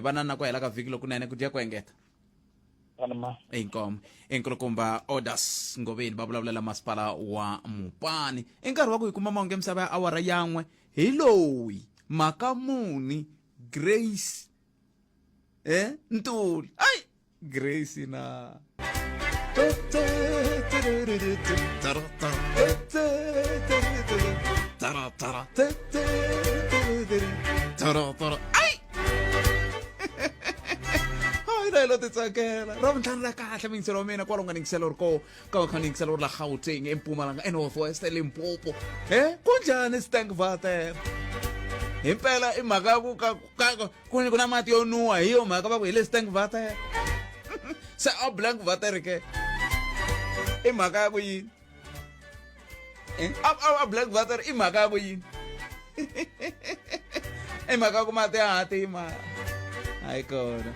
Vana na ku hela ka vhiki lokunene, ku dya ku engeta. Inkomo inkulukumba Orders Ngoveni va vulavulela masipala wa Mupani. I nkarhi wa ku hi kuma mahungu ya misava ya awara yan'we hi loyi Makamuni Grace Ntuli. Ai Grace na ai hayi na lo titsakela ra vuntlhanu ra kahle muyingiselo wa mina kwalo nga ningiselo ri ko ka va kha ningiselo ri la Gauteng, eMpumalanga, eNorth West, eLimpopo. Kunjhani Stinkwater himpela? I mhaka ya ku ka ku na mati yo nuwa, hi yo mhaka va ku hi le Stinkwater. Se a Blankwater ke i mhaka ya ku yini? A Blankwater i mhaka ya ku yini? I mhaka ya ku mati ya hatima hayi kona.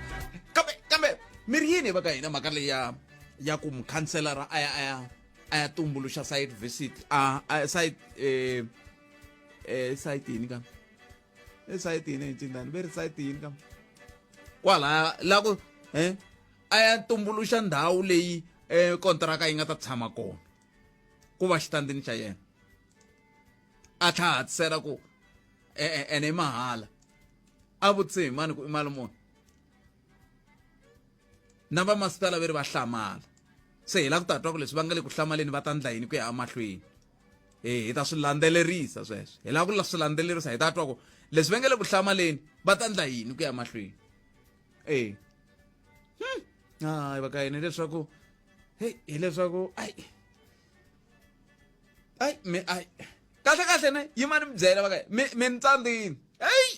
Kambe mi ri yini va ka hina mhaka leyi ya ku mukhanselara a ya tumbuluxa site visit, a site site yini ka e site yini encindani ve ri site yini ka kwala la ku a ya tumbuluxa ndhawu leyi kontraka yi nga ta tshama kona ku va xitandini xa yena, a tlha hatisela ku ene i mahala, a vutise hi mani ku i mali muni na vamasipala ve ri va hlamala. Se hi lava ku ta twa ku leswi va nga le ku hlamaleni va ta ndla yini ku ya emahlweni. Hi ta swi landzelerisa sweswo, hi lava ku swi landzelerisa, hi ta twa ku leswi va nga le ku hlamaleni va ta ndla yini ku ya mahlweni. Hayi va ka yini hileswaku hey, hileswaku ai ai mi ai kahle kahle ne yimani mi byela va ka mi ni tsandzini hey.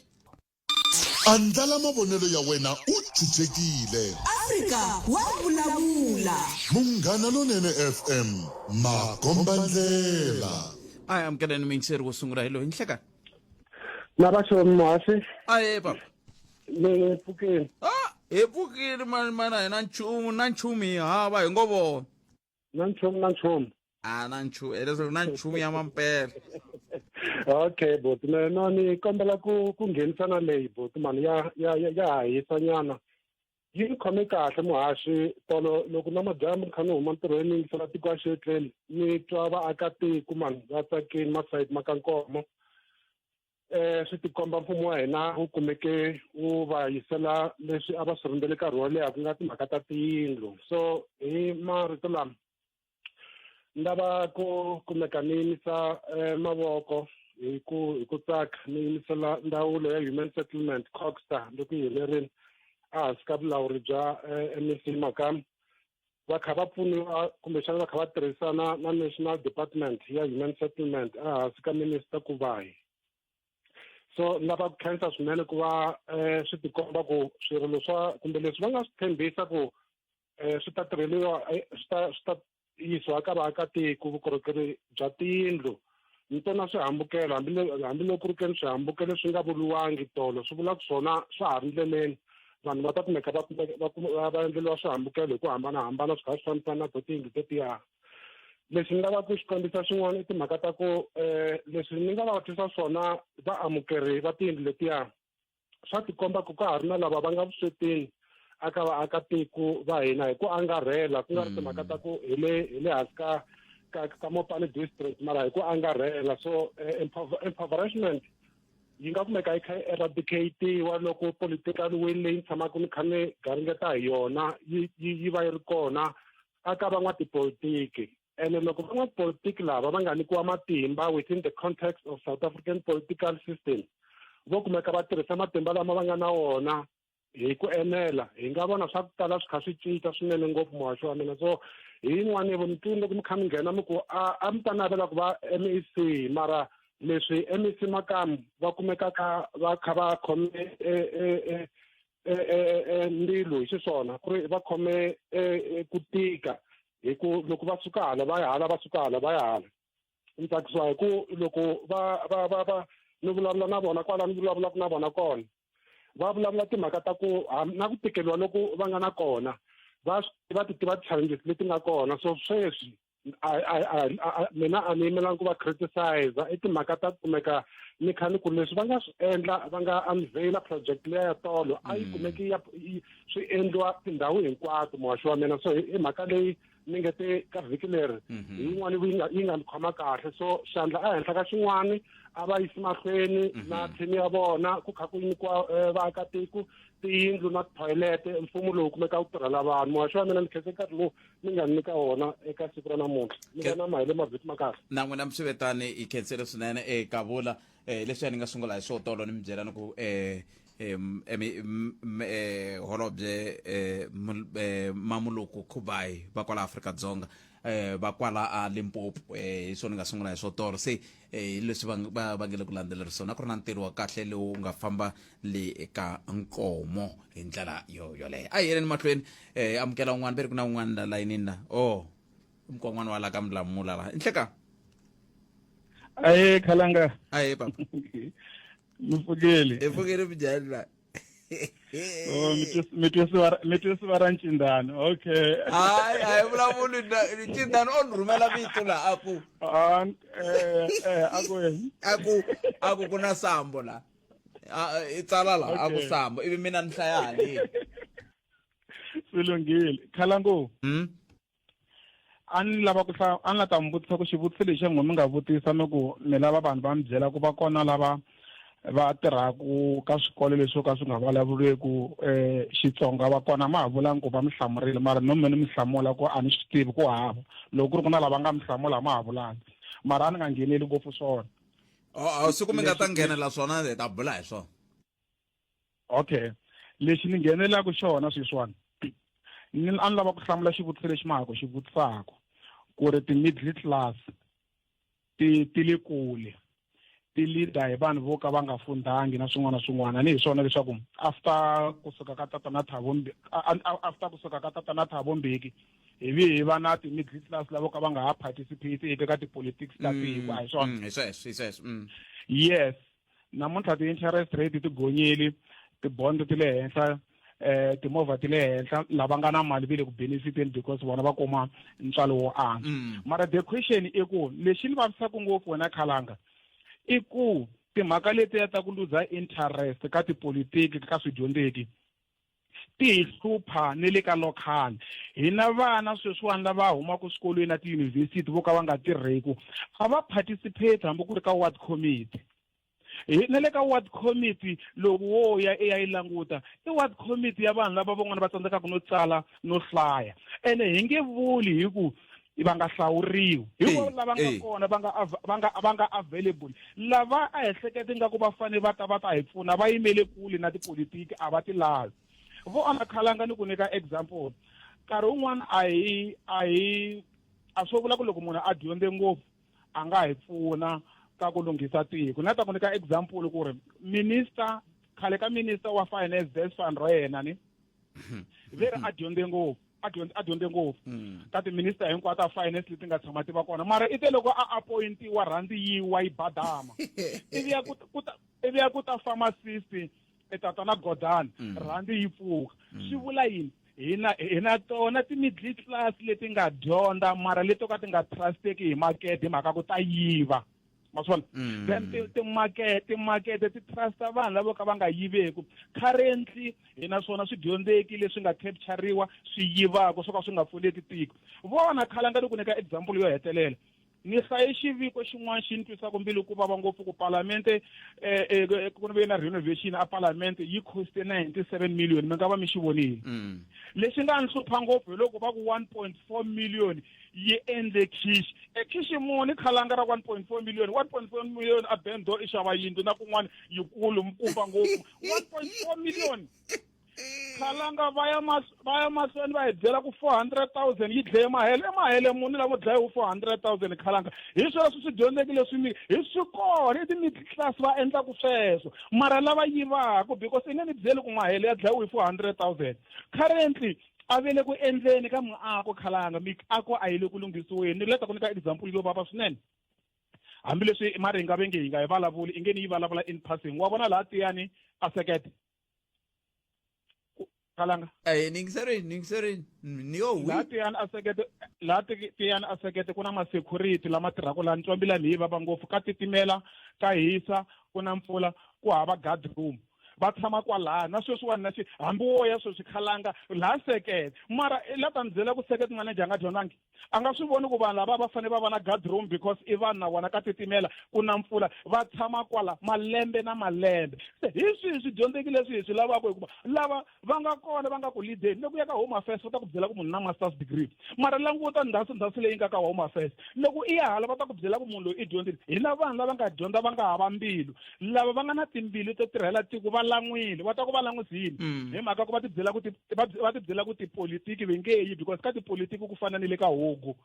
Andlala mavonelo ya wena u chuchekile. Afrika wa vulavula. Munghana Lonene FM, makombandlela. A hi amukeleni muyingiseri wo sungula, hi loyi nhlekani. Na va xo muhaxi. Aye papa. Ni pfukile. Ah, hi pfukile mani mana, hi na nchumu na nchumu, hi hava hi ngo vona. Na nchumu na nchumu. A na nchumu, hileswaku na nchumu ya mampela. Okay boti, me no ni kombela ku nghenisa na leyi boti mani ya ha hisa nyana. Yi ni khome kahle muhaxi tolo loko na madyambu ni kha ni huma ntirhweni ni yingisela tiko a xietleli, ni twa vaakatiko mani va tsakini masayiti ma ka Nkomo. Swi tikomba mfumo wa hina wu kumeke wu va yisela leswi a va swi rindzele nkarhi wo leha, ku nga timhaka ta tiyindlu. So hi marito lama ni lava ku kumeka ni yimisa mavoko hi ku tsaka, ni yimisela ndzawulo ya Human Settlement, CoGHSTA, loko yi helerile ehansi ka vulawuri bya MEC Makamu, va kha va pfuniwa kumbexana va kha va tirhisana na National Department ya Human Settlement ehansi ka Minister Kubayi. So ni lava ku khensa swinene ku va swi tikomba ku swirilo swa kumbe leswi va nga swi tshembisa ku swi ta tirheliwa, swi ta yisiwa ka vaakatiko, vukorhokeri bya tiyindlu ni tona swihambukelo, hambiloko ku ri keni swihambukelo swi nga vuriwangi tolo, swi vula ku swona swa ha ri ndleleni. Vanhu va ta kumeka va endleriwa swihambukelo hi ku hambanahambana, swi kha swi fambisana na to tiyindlu tetiya. Leswi ni lavaka ku xi kombisa xin'wana i timhaka ta ku leswi ni nga va twisa swona vaamukeri va tiyindlu letiya, swa tikomba ku ka ha ri na lava va nga vuswetini aka vaakatiko va hina hi ku angarhela, ku nga ri timhaka ta ku hi le hansi ka Mopani District, mara hi ku angarhela. So impoverishment yi nga kumeka yi kha yi eradicatiwa loko political will leyi ni tshamaka ni kha ni garingeta hi yona yi va yi ri kona aka van'watipolitiki. Ene loko van'watipolitiki lava va nga nyikiwa matimba within the context of South African political system, vo kumeka va tirhisa matimba lama va nga na wona hi ku enela, hi nga vona swa ku tala swi kha swi cinca swinene ngopfu, muhaxi wa mina. So hi yin'wani vo mi twini loko mi kha mi nghena mi ku a mi ta navela ku va MEC, mara leswi MEC Makamu va kumekaka va kha va khome mbilu hi xiswona, ku ri va khome ku tika hi ku loko va suka hala va ya hala, va suka hala va ya hala. Ni tsakisiwa hi ku loko va ni vulavula na vona kwala ni vulavulaka na vona kona, va vulavula timhaka ta ku na ku tikeliwa loku va nga na kona. Va swi tiva ti tiva ti-challenges leti nga kona. So sweswi mina a ni yimelanga ku va criticize, i timhaka ta kumeka ni kha ni ku leswi va nga swi endla, va nga unveila project leya ya tolo a yi kumeki ya swi endliwa tindhawu hinkwato, muhaxi wa mina. So i mhaka leyi ni nge te ka vhiki leri hi yin'wana yi nga ni khoma kahle. So xandla ehenhla ka xin'wani, a va yisi mahlweni na team ya vona ku kha ku nyikiwa vaakatiko tiyindlu na tithoyilete. Mfumo lowu kumeka wu tirhela vanhu, muhaxi wa mina. Ni khense nkarhi lowu mi nga ni nyika wona eka siku ra namuntlha. Ni vona mahele mavhiki ma kahle. Na n'wina miswivetani, hi khensile swinene eka vula leswiya ni nga sungula hi swo tolo ni mi byela ni ku holobye Mamuluku Khubai va kwala Afrika-Dzonga, va kwala a Limpopo, hi swona ni nga sungula hi swo tolo. Se hi leswi va nge le ku landzelerisa a ku ri na ntirho wa kahle lowu nga famba le eka Nkomo hi ndlela yo yoleyo. A hi yeleni mahlweni, amukela un'wana ve ri ku na un'wana la layinini la. Oh, mkon'wana wa la ka Mulamula la nhleka. Aye khalanga. Aye papa. Mi pfukile? Hi pfukile, minjhani la? Oh, mi twisiwa ra Ncindani, okay. Hayi, a hi vulavuli Ncindani o ni rhumela vito la a ku Ah, a ku a ku ku na sambo la. I tsala la a ku sambo, ivi mina ni hlaya haleni. Swi lunghile, khalango. A ni lava ku a ni la ta mi vutisa ku xivutiso lexi n'we mi nga vutisa mi ku mi lava vanhu va mi byela ku va kona lava va tirhaku ka swikolo leswi swo ka swi nga vulavuriku Xitsonga, va kona ma ha vulangi ku va mi hlamurile, mara no me ni mi hlamula ku a ni swi tivi ku hava loko ku ri ku na lava nga mi hlamula ma ha vulangi, mara a ni nga ngheneli ngopfu swona. Oh, siku mi nga ta nghenela swona hi ta bula hi swona. Okay, lexi ni nghenelaka xona sweswiwani, ni a ni lava ku hlamula xivutiso lexi ma ha ku xi vutisaka ku ri ti-middle class ti le kule, ti leader hi vanhu vo ka va nga fundhangi na swin'wana na swin'wana. Ni hi swona leswaku after kusuka ka tatana Thabo after kusuka ka tatana Thabo Mbeki, hi vi hi va na ti-middle class lavo ka va nga ha participate eka ti-politics ta tiko, a hi swona? Hi sweswo, hi sweswo. Yes, namuntlha ti-interest rate ti gonyile, ti-bond ti le henhla, timovha ti le henhla, lava nga na mali ve le ku benefiteni because vona va kuma ntswalo wo antswa. Mara the question i ku lexi ni vavisaka ngopfu wena khalanga i ku timhaka letiya ta ku luza interest ka tipolitiki ka swidyondzeki ti hi hlupha ni le ka local. Hina vana sweswiwani lava humaka swikolweni na tiyunivhesiti vo ka va nga tirheku a va participate hambi ku ri ka ward committee. Hi na le ka ward committee, loko wo ya i ya yi languta, i ward committee ya vanhu lava van'wana va tsandzekaka no tsala no hlaya, ene hi nge vuli hi ku va nga hlawuriwi hi lava nga kona va nga available. Lava a hi hleketa ingaku va fanele va ta va ta hi pfuna va yimele kule na tipolitiki, a va ti lavi. Vo ana khalanga, ni ku nyika example, nkarhi wun'wana a hi a swo vula ku loko munhu a dyondze ngopfu a nga hi pfuna ka ku lunghisa tiko. Na ta ku nyika example ku ri minister, khale ka minister wa finance, Des van Rooyen, ni ve ri a dyondze ngopfu, a dyondze ngopfu ka timinista hinkwato ta finance leti nga tshama ti va kona, mara i te loko a appointiwa, rhandi yiwa yi badama, ivi ya ku ta pharmacist tatana Gordhan, rhandi yi pfuka. Swi vula yini? Hina tona ti-middle class leti nga dyondza mara leti to ka ti nga trusteki hi makete hi mhaka ku ta yiva, ma swi vona? Then timakete ti trusta vanhu lavo ka va nga yiveku. Currently hi na swona swidyondzeki leswi nga capturiwa swi yivaka swo ka swi nga pfuneti tiko. Vona khalanga, ni ku nyika example yo hetelela. Ni hlaye xiviko xin'wana xi ni twisaka mbilu ku vava ngopfu ku palamente ku ve na renovation a palamente yi coste 97 million, mi nga va mi xi vonile. Lexi nga ni hlupha ngopfu hi loko va ku 1.4 million yi endle khishi e khishi muni khalanga ra 1.4 million? 1.4 million a bendo i xava yindlu na kun'wana yikulu mkumba ngopfu. 1.4 million, khalanga, va ya mahlweni va hi byela ku 400,000 yi dlaye mahele. I mahele muni lamo dlayiwe 400,000, khalanga? Hi sweswo swidyondzeki leswi mi hi swi kona i ti-middle class va endlaku sweswo, mara lava yivaka, because i nge ni byeli ku mahele ya dlayiwe hi 400,000. Currently a ve le ku endleni ka miako, khalanga, miako a yi le ku lunghisiweni. Ni leta ku nyika example yo vava swinene, hambileswi maringa ve nge hi nga yi vulavuli, i nge ni yi vulavula in passing. Wa vona laha Tiyani a sekete Kalanga. Eh, ni yingiserini, ni yingiserini. Ni yo wi. Laha Tiyani a sekete laha Tiyani a sekete ku na ma-security lama tirhaka laha ni twa mbilu ya mina yi vava ngopfu ka titimela ka hisa ku na mpfula ku hava guard room va tshama kwalaya na sweswiwani na xi hambi wo ya sweswi khalanga laha sekete mara i la ta ni byela ku sekete manager a nga dyondzangi a nga swi voni ku vanhu lava va fanele va va na guard room because i vanhu na vona ka titimela ku na mpfula va tshama kwala malembe na malembe se hi swihi swidyondzeki leswi hi swi lavaka hikuva lava va nga kona va nga ku leadeni loko ya ka home affairs va ta ku byela ku munhu na masters degree mara languta ndhawu ndhawu leyi nga ka home affairs loko i ya hala va ta ku byela ku munhu loyi i dyondzile hi na vanhu lava nga dyondza va nga hava mbilu lava va nga na timbilu to tirhela tiko va lan'wile va ta ku va lan'wisile mm. hi mhaka ku va tibyela ku va tibyela ku tipolitiki ve nge yi because ka tipolitiki ku fana ni le ka hogo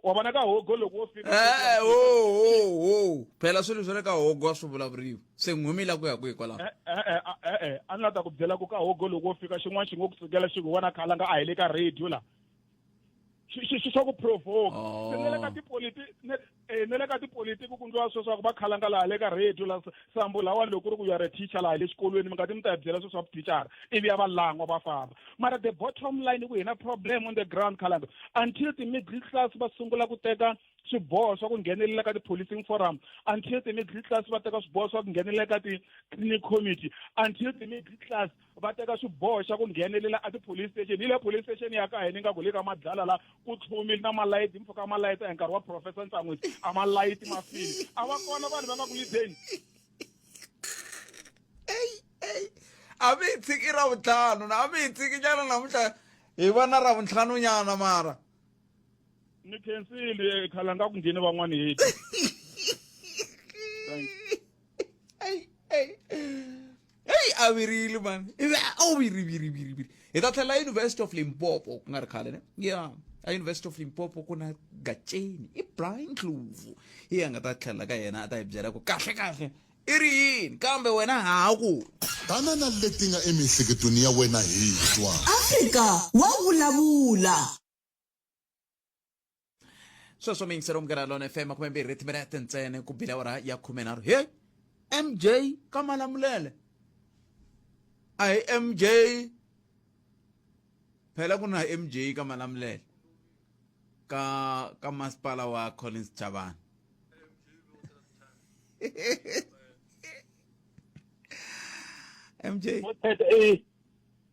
wa vona ka hogo loko wo fika eh, eh, phela swilo swa le ka hogo a swi vulavuriwi se n'hwimi la ku ya kwihi kwalaho e-e a ni la ta ku byela ku ka hogo loko wo fika xin'wana xi ngo ku sukela xi ku vona khalanga a hi le ka radio la xi swa ku provoke oh. se ne le ka tipolitiki eh, ne le ka tipolitiki ku ndliwa sweswo ku va khalanga laha le ka radio la sambo lawa loko ku ri ku you are a teacher laha le xikolweni mi nga ti mi ta hi byela sweswo swa vuthicara ivi ya va lan'wa va famba mara the bottom line ku hi na problem on the ground khalanga until ti-middle class va sungula ku teka swiboho swa ku nghenelela ka ti-policing forum until ti-middle class va teka swiboho swa ku nghenelela ka ti-clinic committee until ti-middle class va teka xiboho xa ku nghenelela a ti-police station hi le police station ya ka hina ingaku le ka madlala la ku tlhumile na malayiti mpfhuka malayiti hi nkarhi wa professor Ntsan'wisi a malayiti ma file a va kona vanhu va nga ku lideni a mi hi tshiki ravuntlhanu na a mi hi tshiki nyana namuntlha hi va na ravuntlhanu nyana mara ni khensile khalanga ku ngheni van'wani hi heyi a virile mani ivi a viri viri viri viri hi ta tlhela University of Limpopo ku nga ri khale ne ya a University of Limpopo ku na Gatsheni i Brian Ndlovu hi a nga ta tlhela ka yena a ta hi byela ku kahle kahle i ri yini kambe wena haku tana na leti nga emiehleketweni ya wena hi twa Afrika wa vulavula. Sweswo mi yingisela Munghana Lonene FM 12 timinete ntsena ku bile awara ya 13 he MJ ka Malamulele a hi MJ phela ku na MJ ka Malamulele ka ka masipala wa Collins Chabane MJ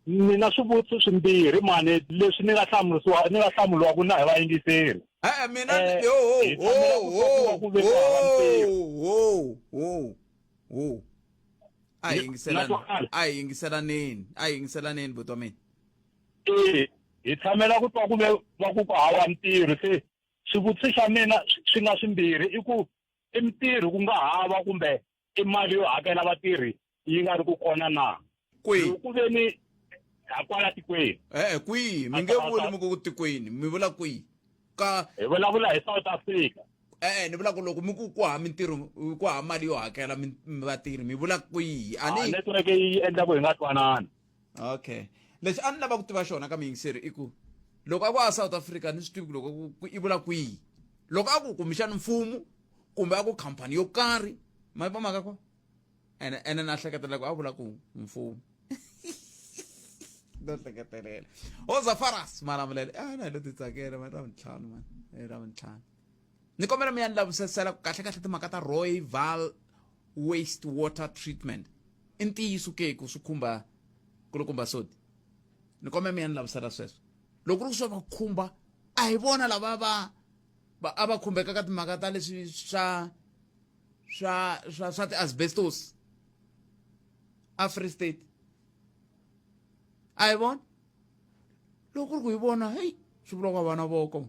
Ni na swivutiso swimbirhi mhani leswi ni nga hlamurisiwa ni nga hlamuriwaka na hi vayingiseri. E-e mina Eh, yo ho hi tshamela ho ku twa ku va ho ku ve ku hava ntirho. ho ho ho a hi Na yingiselani twakala? a hi yingiselaneni a hi yingiselaneni buti wa mina E hi tshamela ku twa ku ve va ku ku hava ntirho se xivutiso xa mina swi nga swimbirhi i ku i mintirho ku nga hava kumbe i mali yo hakela vatirhi yi nga ri ku kona na kwihi loko ku ve ni kwala tikweni e-e kwihi mi nge vuli mi ku tikweni mi vula kwihi ka hi vulavula hi South Africa e-e ni vula ku loko mi ku ku hava mintirho ku hava mali yo hakela vatirhi mi vula kwihi a ni network yi endla ku hi nga twanani okay lexi a ni lava ku tiva xona ka muyingiseri i ku loko a ku a South Africa ni swi tivi ku loko ku i vula kwihi loko a ku kumbexani mfumo kumbe a ku khampani yo karhi ma yi mhaka ko ene ene na hleketela ku a vula ku mfumo no hleketelela o zafaras malamulele a na hi lo titsakela ma ravuntlhanu mani i ravuntlhanu ni kombela mi ya ni lavisisela ku kahle kahle timhaka ta roy val waste water treatment i ntiyiso ke ku swi khumba kulukumba sodi ni kombela mi ya ni lavisela sweswo loko ku ri ku swi va khumba a hi vona lava va va a va khumbeka ka timhaka ta leswi swa swa swa swa ti-asbestos a Free State a hi vona loko ku ri ku hi vona heyi swi vula ku a va na voko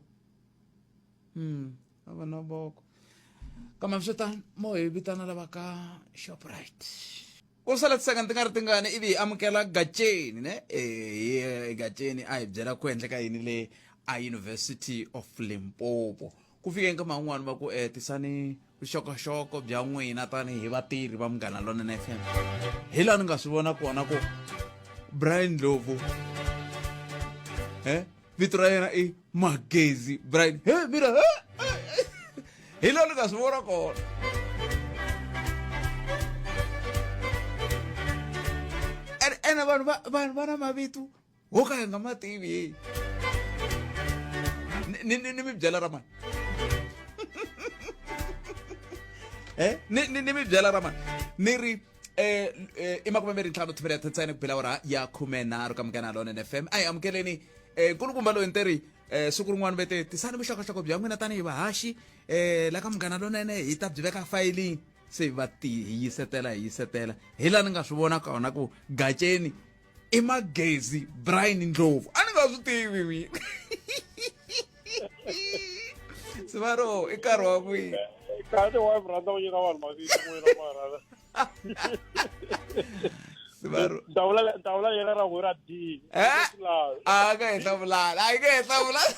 a va na voko kambe swi tano mo hi vitana lava ka Shoprite ku sala tisecond ti nga ri tingani ivi hi amukela Gatsheni ne eh Gatsheni a hi byela ku endleka yini le a University of Limpopo ku fike nkama wun'wani va ku eh tisani vuxokoxoko bya n'wina tanihi vatirhi va Munghana Lonene FM hi laha ni nga swi vona kona ku Brian Ndlovu eh vito ra yena i Magezi Brian he mina he hi laha ni nga swi vona kona Ene vanhu va vanhu va na mavito ho ka hi nga ma tivi heyi. Ni ni ni mi byela ra mani eh ni ni ni mi byela ra mani ni ri eh eh, i makumembirhi ntlhanu thivhela ntsena ku bela awara ya 13 ka Munghana Lonene FM. A hi amukeleni eh nkulukumba loyi nteri eh siku rin'wana vete tisani vuxokoxoko bya n'wina tanihi vahaxi eh la ka Munghana Lonene hi ta byi veka fayilini. Se va ti hi yisetela hi yisetela hi laha ni nga swi vona kona ku Gatsheni i Magezi Brian Ndlovu a ni nga swi tivi mina. Sivaro i nkarhi wa n'wina. Kahle wa rhandza ku nyika vanhu mavito n'wina mara. Sivaro. Ndawula ndawula yena ra n'wina D. Eh? A nga hlamulana, a nga hlamulana.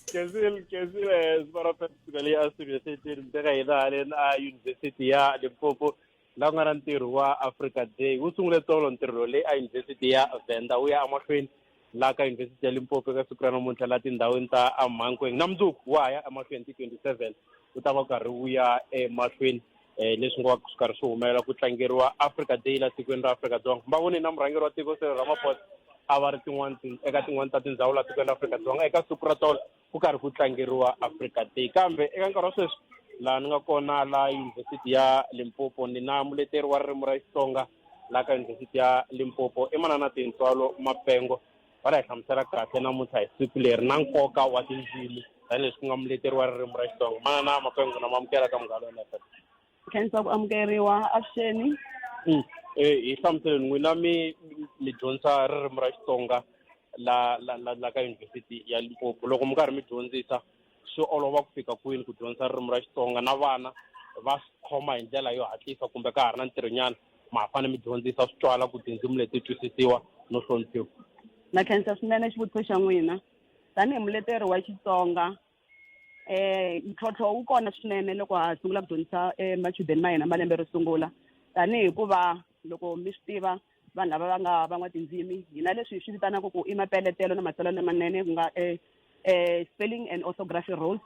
Khensile khensile Sivaro kusuka leyi a studio 13 mi teka hina haleni a University ya Limpopo laha ku nga na ntirho wa Africa Day. Wu sungule tolo ntirho lowu leyi a University ya Venda wu ya emahlweni laha ka University ya Limpopo eka siku ra namuntlha laha tindhawini ta Amankweng na mundzuku wa ha ya emahlweni ti 27 wu ta va karhi wu ya emahlweni eh leswi ngo swi karhi swi humelela ku tlangeriwa Africa Day la tikweni ra Afrika-Dzonga. Va vone na murhangeri wa tiko Cyril Ramaphosa a va ri tin'wana eka tin'wana ta tindhawu la tikweni ra Afrika-Dzonga eka siku ra tolo ku karhi ku tlangeriwa Africa Day. Kambe eka nkarhi wa sweswi laha ni nga kona la Yunivhesiti ya Limpopo ni na muleteri wa ririmi ra Xitsonga la ka Yunivhesiti ya Limpopo i Manana Tintswalo Mapengo. Va ta hi hlamusela kahle namuntlha hi siku leri na nkoka wa tindzimi tanihileswi ku nga muleteri wa ririmi ra Xitsonga. Manana Mapengo na mamukela ka Munghana Lonene FM. Khensa ku amukeriwa avuxeni. Hi hlamuseleni n'wina mi mi dyondzisa ririmi ra Xitsonga la la la la ka Yunivhesiti ya Limpopo. Loko mi karhi mi dyondzisa swi olova ku fika kwini ku dyondzisa ririmi ra Xitsonga na vana va swi khoma hi ndlela yo hatlisa kumbe ka ha ri na ntirhonyana ma ha fanele mi dyondzisa swi twala ku tindzimi leti twisisiwa no hloniphiwa? Na khensa swinene xivutiso xa n'wina. Tanihi muleteri wa Xitsonga eh ntlhontlho wu kona swinene loko ha sungula ku dyondzisa eh, machudeni ma hina malembe ro sungula tanihi hikuva loko mi swi tiva vanhu lava va nga van'watindzimi hina leswi hi swi vitanaka ku i mapeletelo na matsalwa lamanene ku nga eh, eh, spelling and orthography rules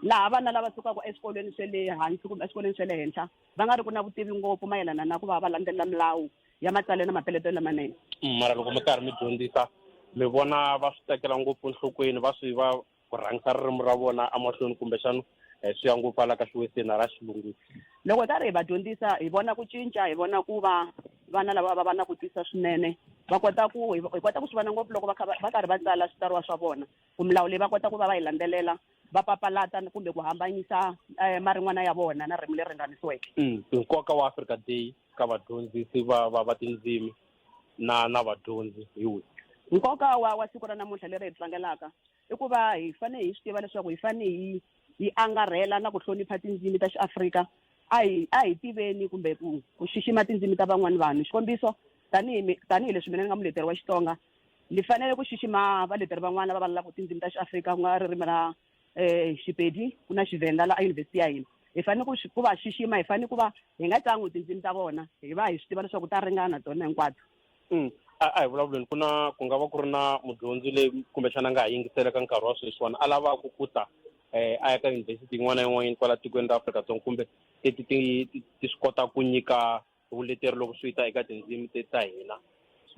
laha vana lava sukaka eswikolweni swa le hansi kumbe eswikolweni swa le henhla va nga ri ku na vutivi ngopfu mayelana na ku va va landzelela milawu ya matsalelo na mapeletelo lamanene. Mara loko mi karhi mi dyondzisa mi vona va swi tekela ngopfu enhlokweni va swi va ku rhangisa ririmi ra vona emahlweni kumbexana eh, swi ya ngopfu ala ka xiweseni ra xilungu? Loko hi karhi hi va dyondzisa hi vona ku cinca, hi vona ku va vana lava va va na ku twisisa swinene, va kota ku hi kota ku swi vona ngopfu loko va kha va karhi va tsala switsariwa swa vona ku milawu leyi va kota ku va va yi landzelela, va papalata kumbe ku hambanyisa eh, marin'wana ya vona na ririmi leri ringanisiweke. Nkoka wa Africa Day ka vadyondzisi va va va tindzimi na na vadyondzi hi wihi? Nkoka wa wa siku ra namuntlha leri hi tlangelaka i ku va hi fanele hi swi tiva leswaku hi fanele hi hi angarhela na ku hlonipha tindzimi ta Xiafrika. A hi a hi tiveni kumbe ku ku xixima tindzimi ta van'wani vanhu. Xikombiso, tanihi tanihileswi mina ni nga muleteri wa Xitsonga, ni fanele ku xixima valeteri van'wana lava vulavulaka tindzimi ta Xiafrika ku nga ririmi ra eh Xipedi ku na Xivenda la eyunivhesiti ya hina. Hi fanele ku ku va xixima, hi fanele ku va hi nga tlangi tindzimi ta vona, hi va hi swi tiva leswaku ta ringana tona hinkwato. A a hi vulavuleni ku na ku nga va ku ri na mudyondzi leyi kumbexana a nga ha yingisela ka nkarhi wa sweswiwani a lavaka ku ta eh a ya ka yunivhesiti yin'wana na yin'wanyana kwala tikweni ra Afrika-Dzonga kumbe leti ti ti ti swi kotaka ku nyika vuleteri loko swi ta eka tindzimi te ta hina.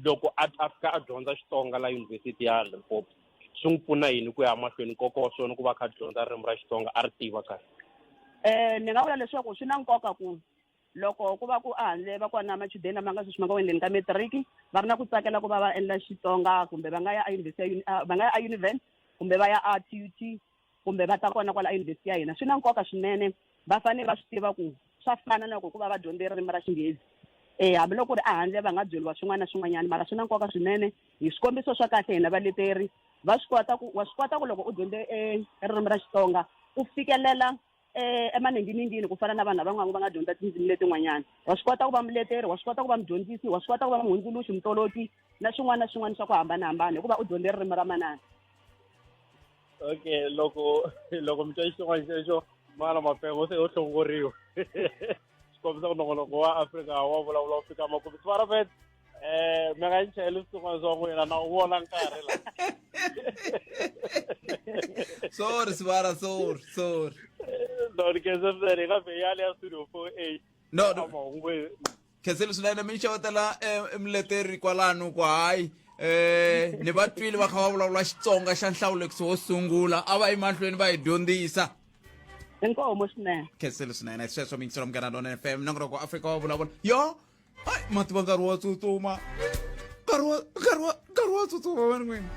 Loko a a fika a dyondza Xitsonga la yunivhesiti ya Limpopo swi n'wi pfuna yini ku ya mahlweni nkoka wa swona ku va a kha a dyondza ririmi ra Xitsonga a ri tiva kahle? Eh ni nga vula leswaku swi na nkoka ku loko ku va ku ehandle va kona machudeni lama nga sweswi ma nga ku endleni ka matric va ri na ku tsakela ku va va endla Xitsonga kumbe va nga ya eyunivhesiti va nga ya eUniven kumbe va ya a TUT kumbe va ta kona kwala eyunivhesiti ya hina. Swi na nkoka swinene, va fanele va swi tiva ku swa fana na loko ku va va dyondze ririmi ra Xinghezi. E hambiloko ku ri ehandle va nga byeriwa swin'wana na swin'wanyana mara swi na nkoka swinene. Hi swikombiso swa kahle hina valeteri va swi kota ku wa swi kota ku loko u dyondze e ririmi ra Xitsonga u fikelela eh emaninginingini ku fana na vanhu lavan'wana va nga dyondza tindzimi letin'wanyana. Wa swi kota ku va muleteri, wa swi kota ku va mudyondzisi, wa swi kota ku va muhundzuluxi, mutoloki na swin'wana na swin'wana swa ku hambanahambana hikuva u dyondze ririmi ra manana. Okay, loko loko mi twa xitsonga xexo mana Mapengo se yo hlongoriwa swi kombisa ku nongonoko wa Afrika wa vulavula wu fika makumu. Sibara eh mi nga chayeli switsongwana swa n'wina na u vona nkarhi la. Sorry Sibara, sorry, sorry. No, ni khensa swinene hi nga vhe yale ya studio 4A. No, no. Mahungu. Khensile swinene mi xewetela eh, muleteri kwalano ku hayi eh ni va twile va kha va vulavula Xitsonga xa nhlawulekiso wo sungula a va yi mahlweni va hi dyondzisa. Inkomo swinene. Khensile swinene sweswo miyingiselo Munghana Lonene FM nongonoko wa Afrika wa vulavula yo Ai, ma tiva nkarhi wa tsutsuma nkarhi wa nkarhi wa nkarhi wa tsutsuma vanhu n'wina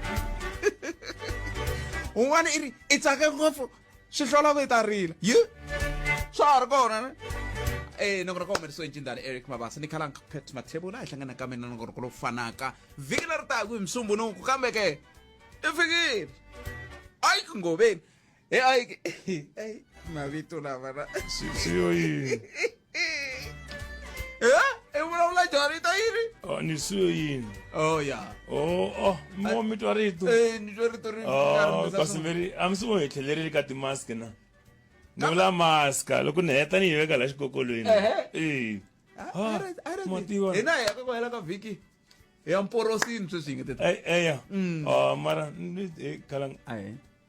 un'wana i ri i tsake ngopfu swi hlola ku i ta rila yi swa ha ri kona ne Eh, nongonoko wa humelisiwe ncindani Eric Mabasa ni khalanka Pet Mathebula hi hlangana ka mina nongonoko lowu fanaka vhiki leri taka hi Musumbhunuku kambe ke i fikile ayi ku ngoveni he ayi ayi mavito lava na swi yo yini eh i vulavula njhani ta yini oh, ni swi yo yini oh ya oh oh mo mi twa rito eh ni twa rito ri oh kasi veri a mi swi vo hi tlhelerile ka timask na ni vula maska loko ni heta ni yi veka la xikokolweni eh mativa hina hi ya ka ku hela ka vhiki ya mporosini sweswi hi nge te eya oh mara ni khalanga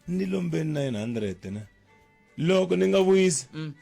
ni lombe 900 ne loko ni nga vuyisi mm.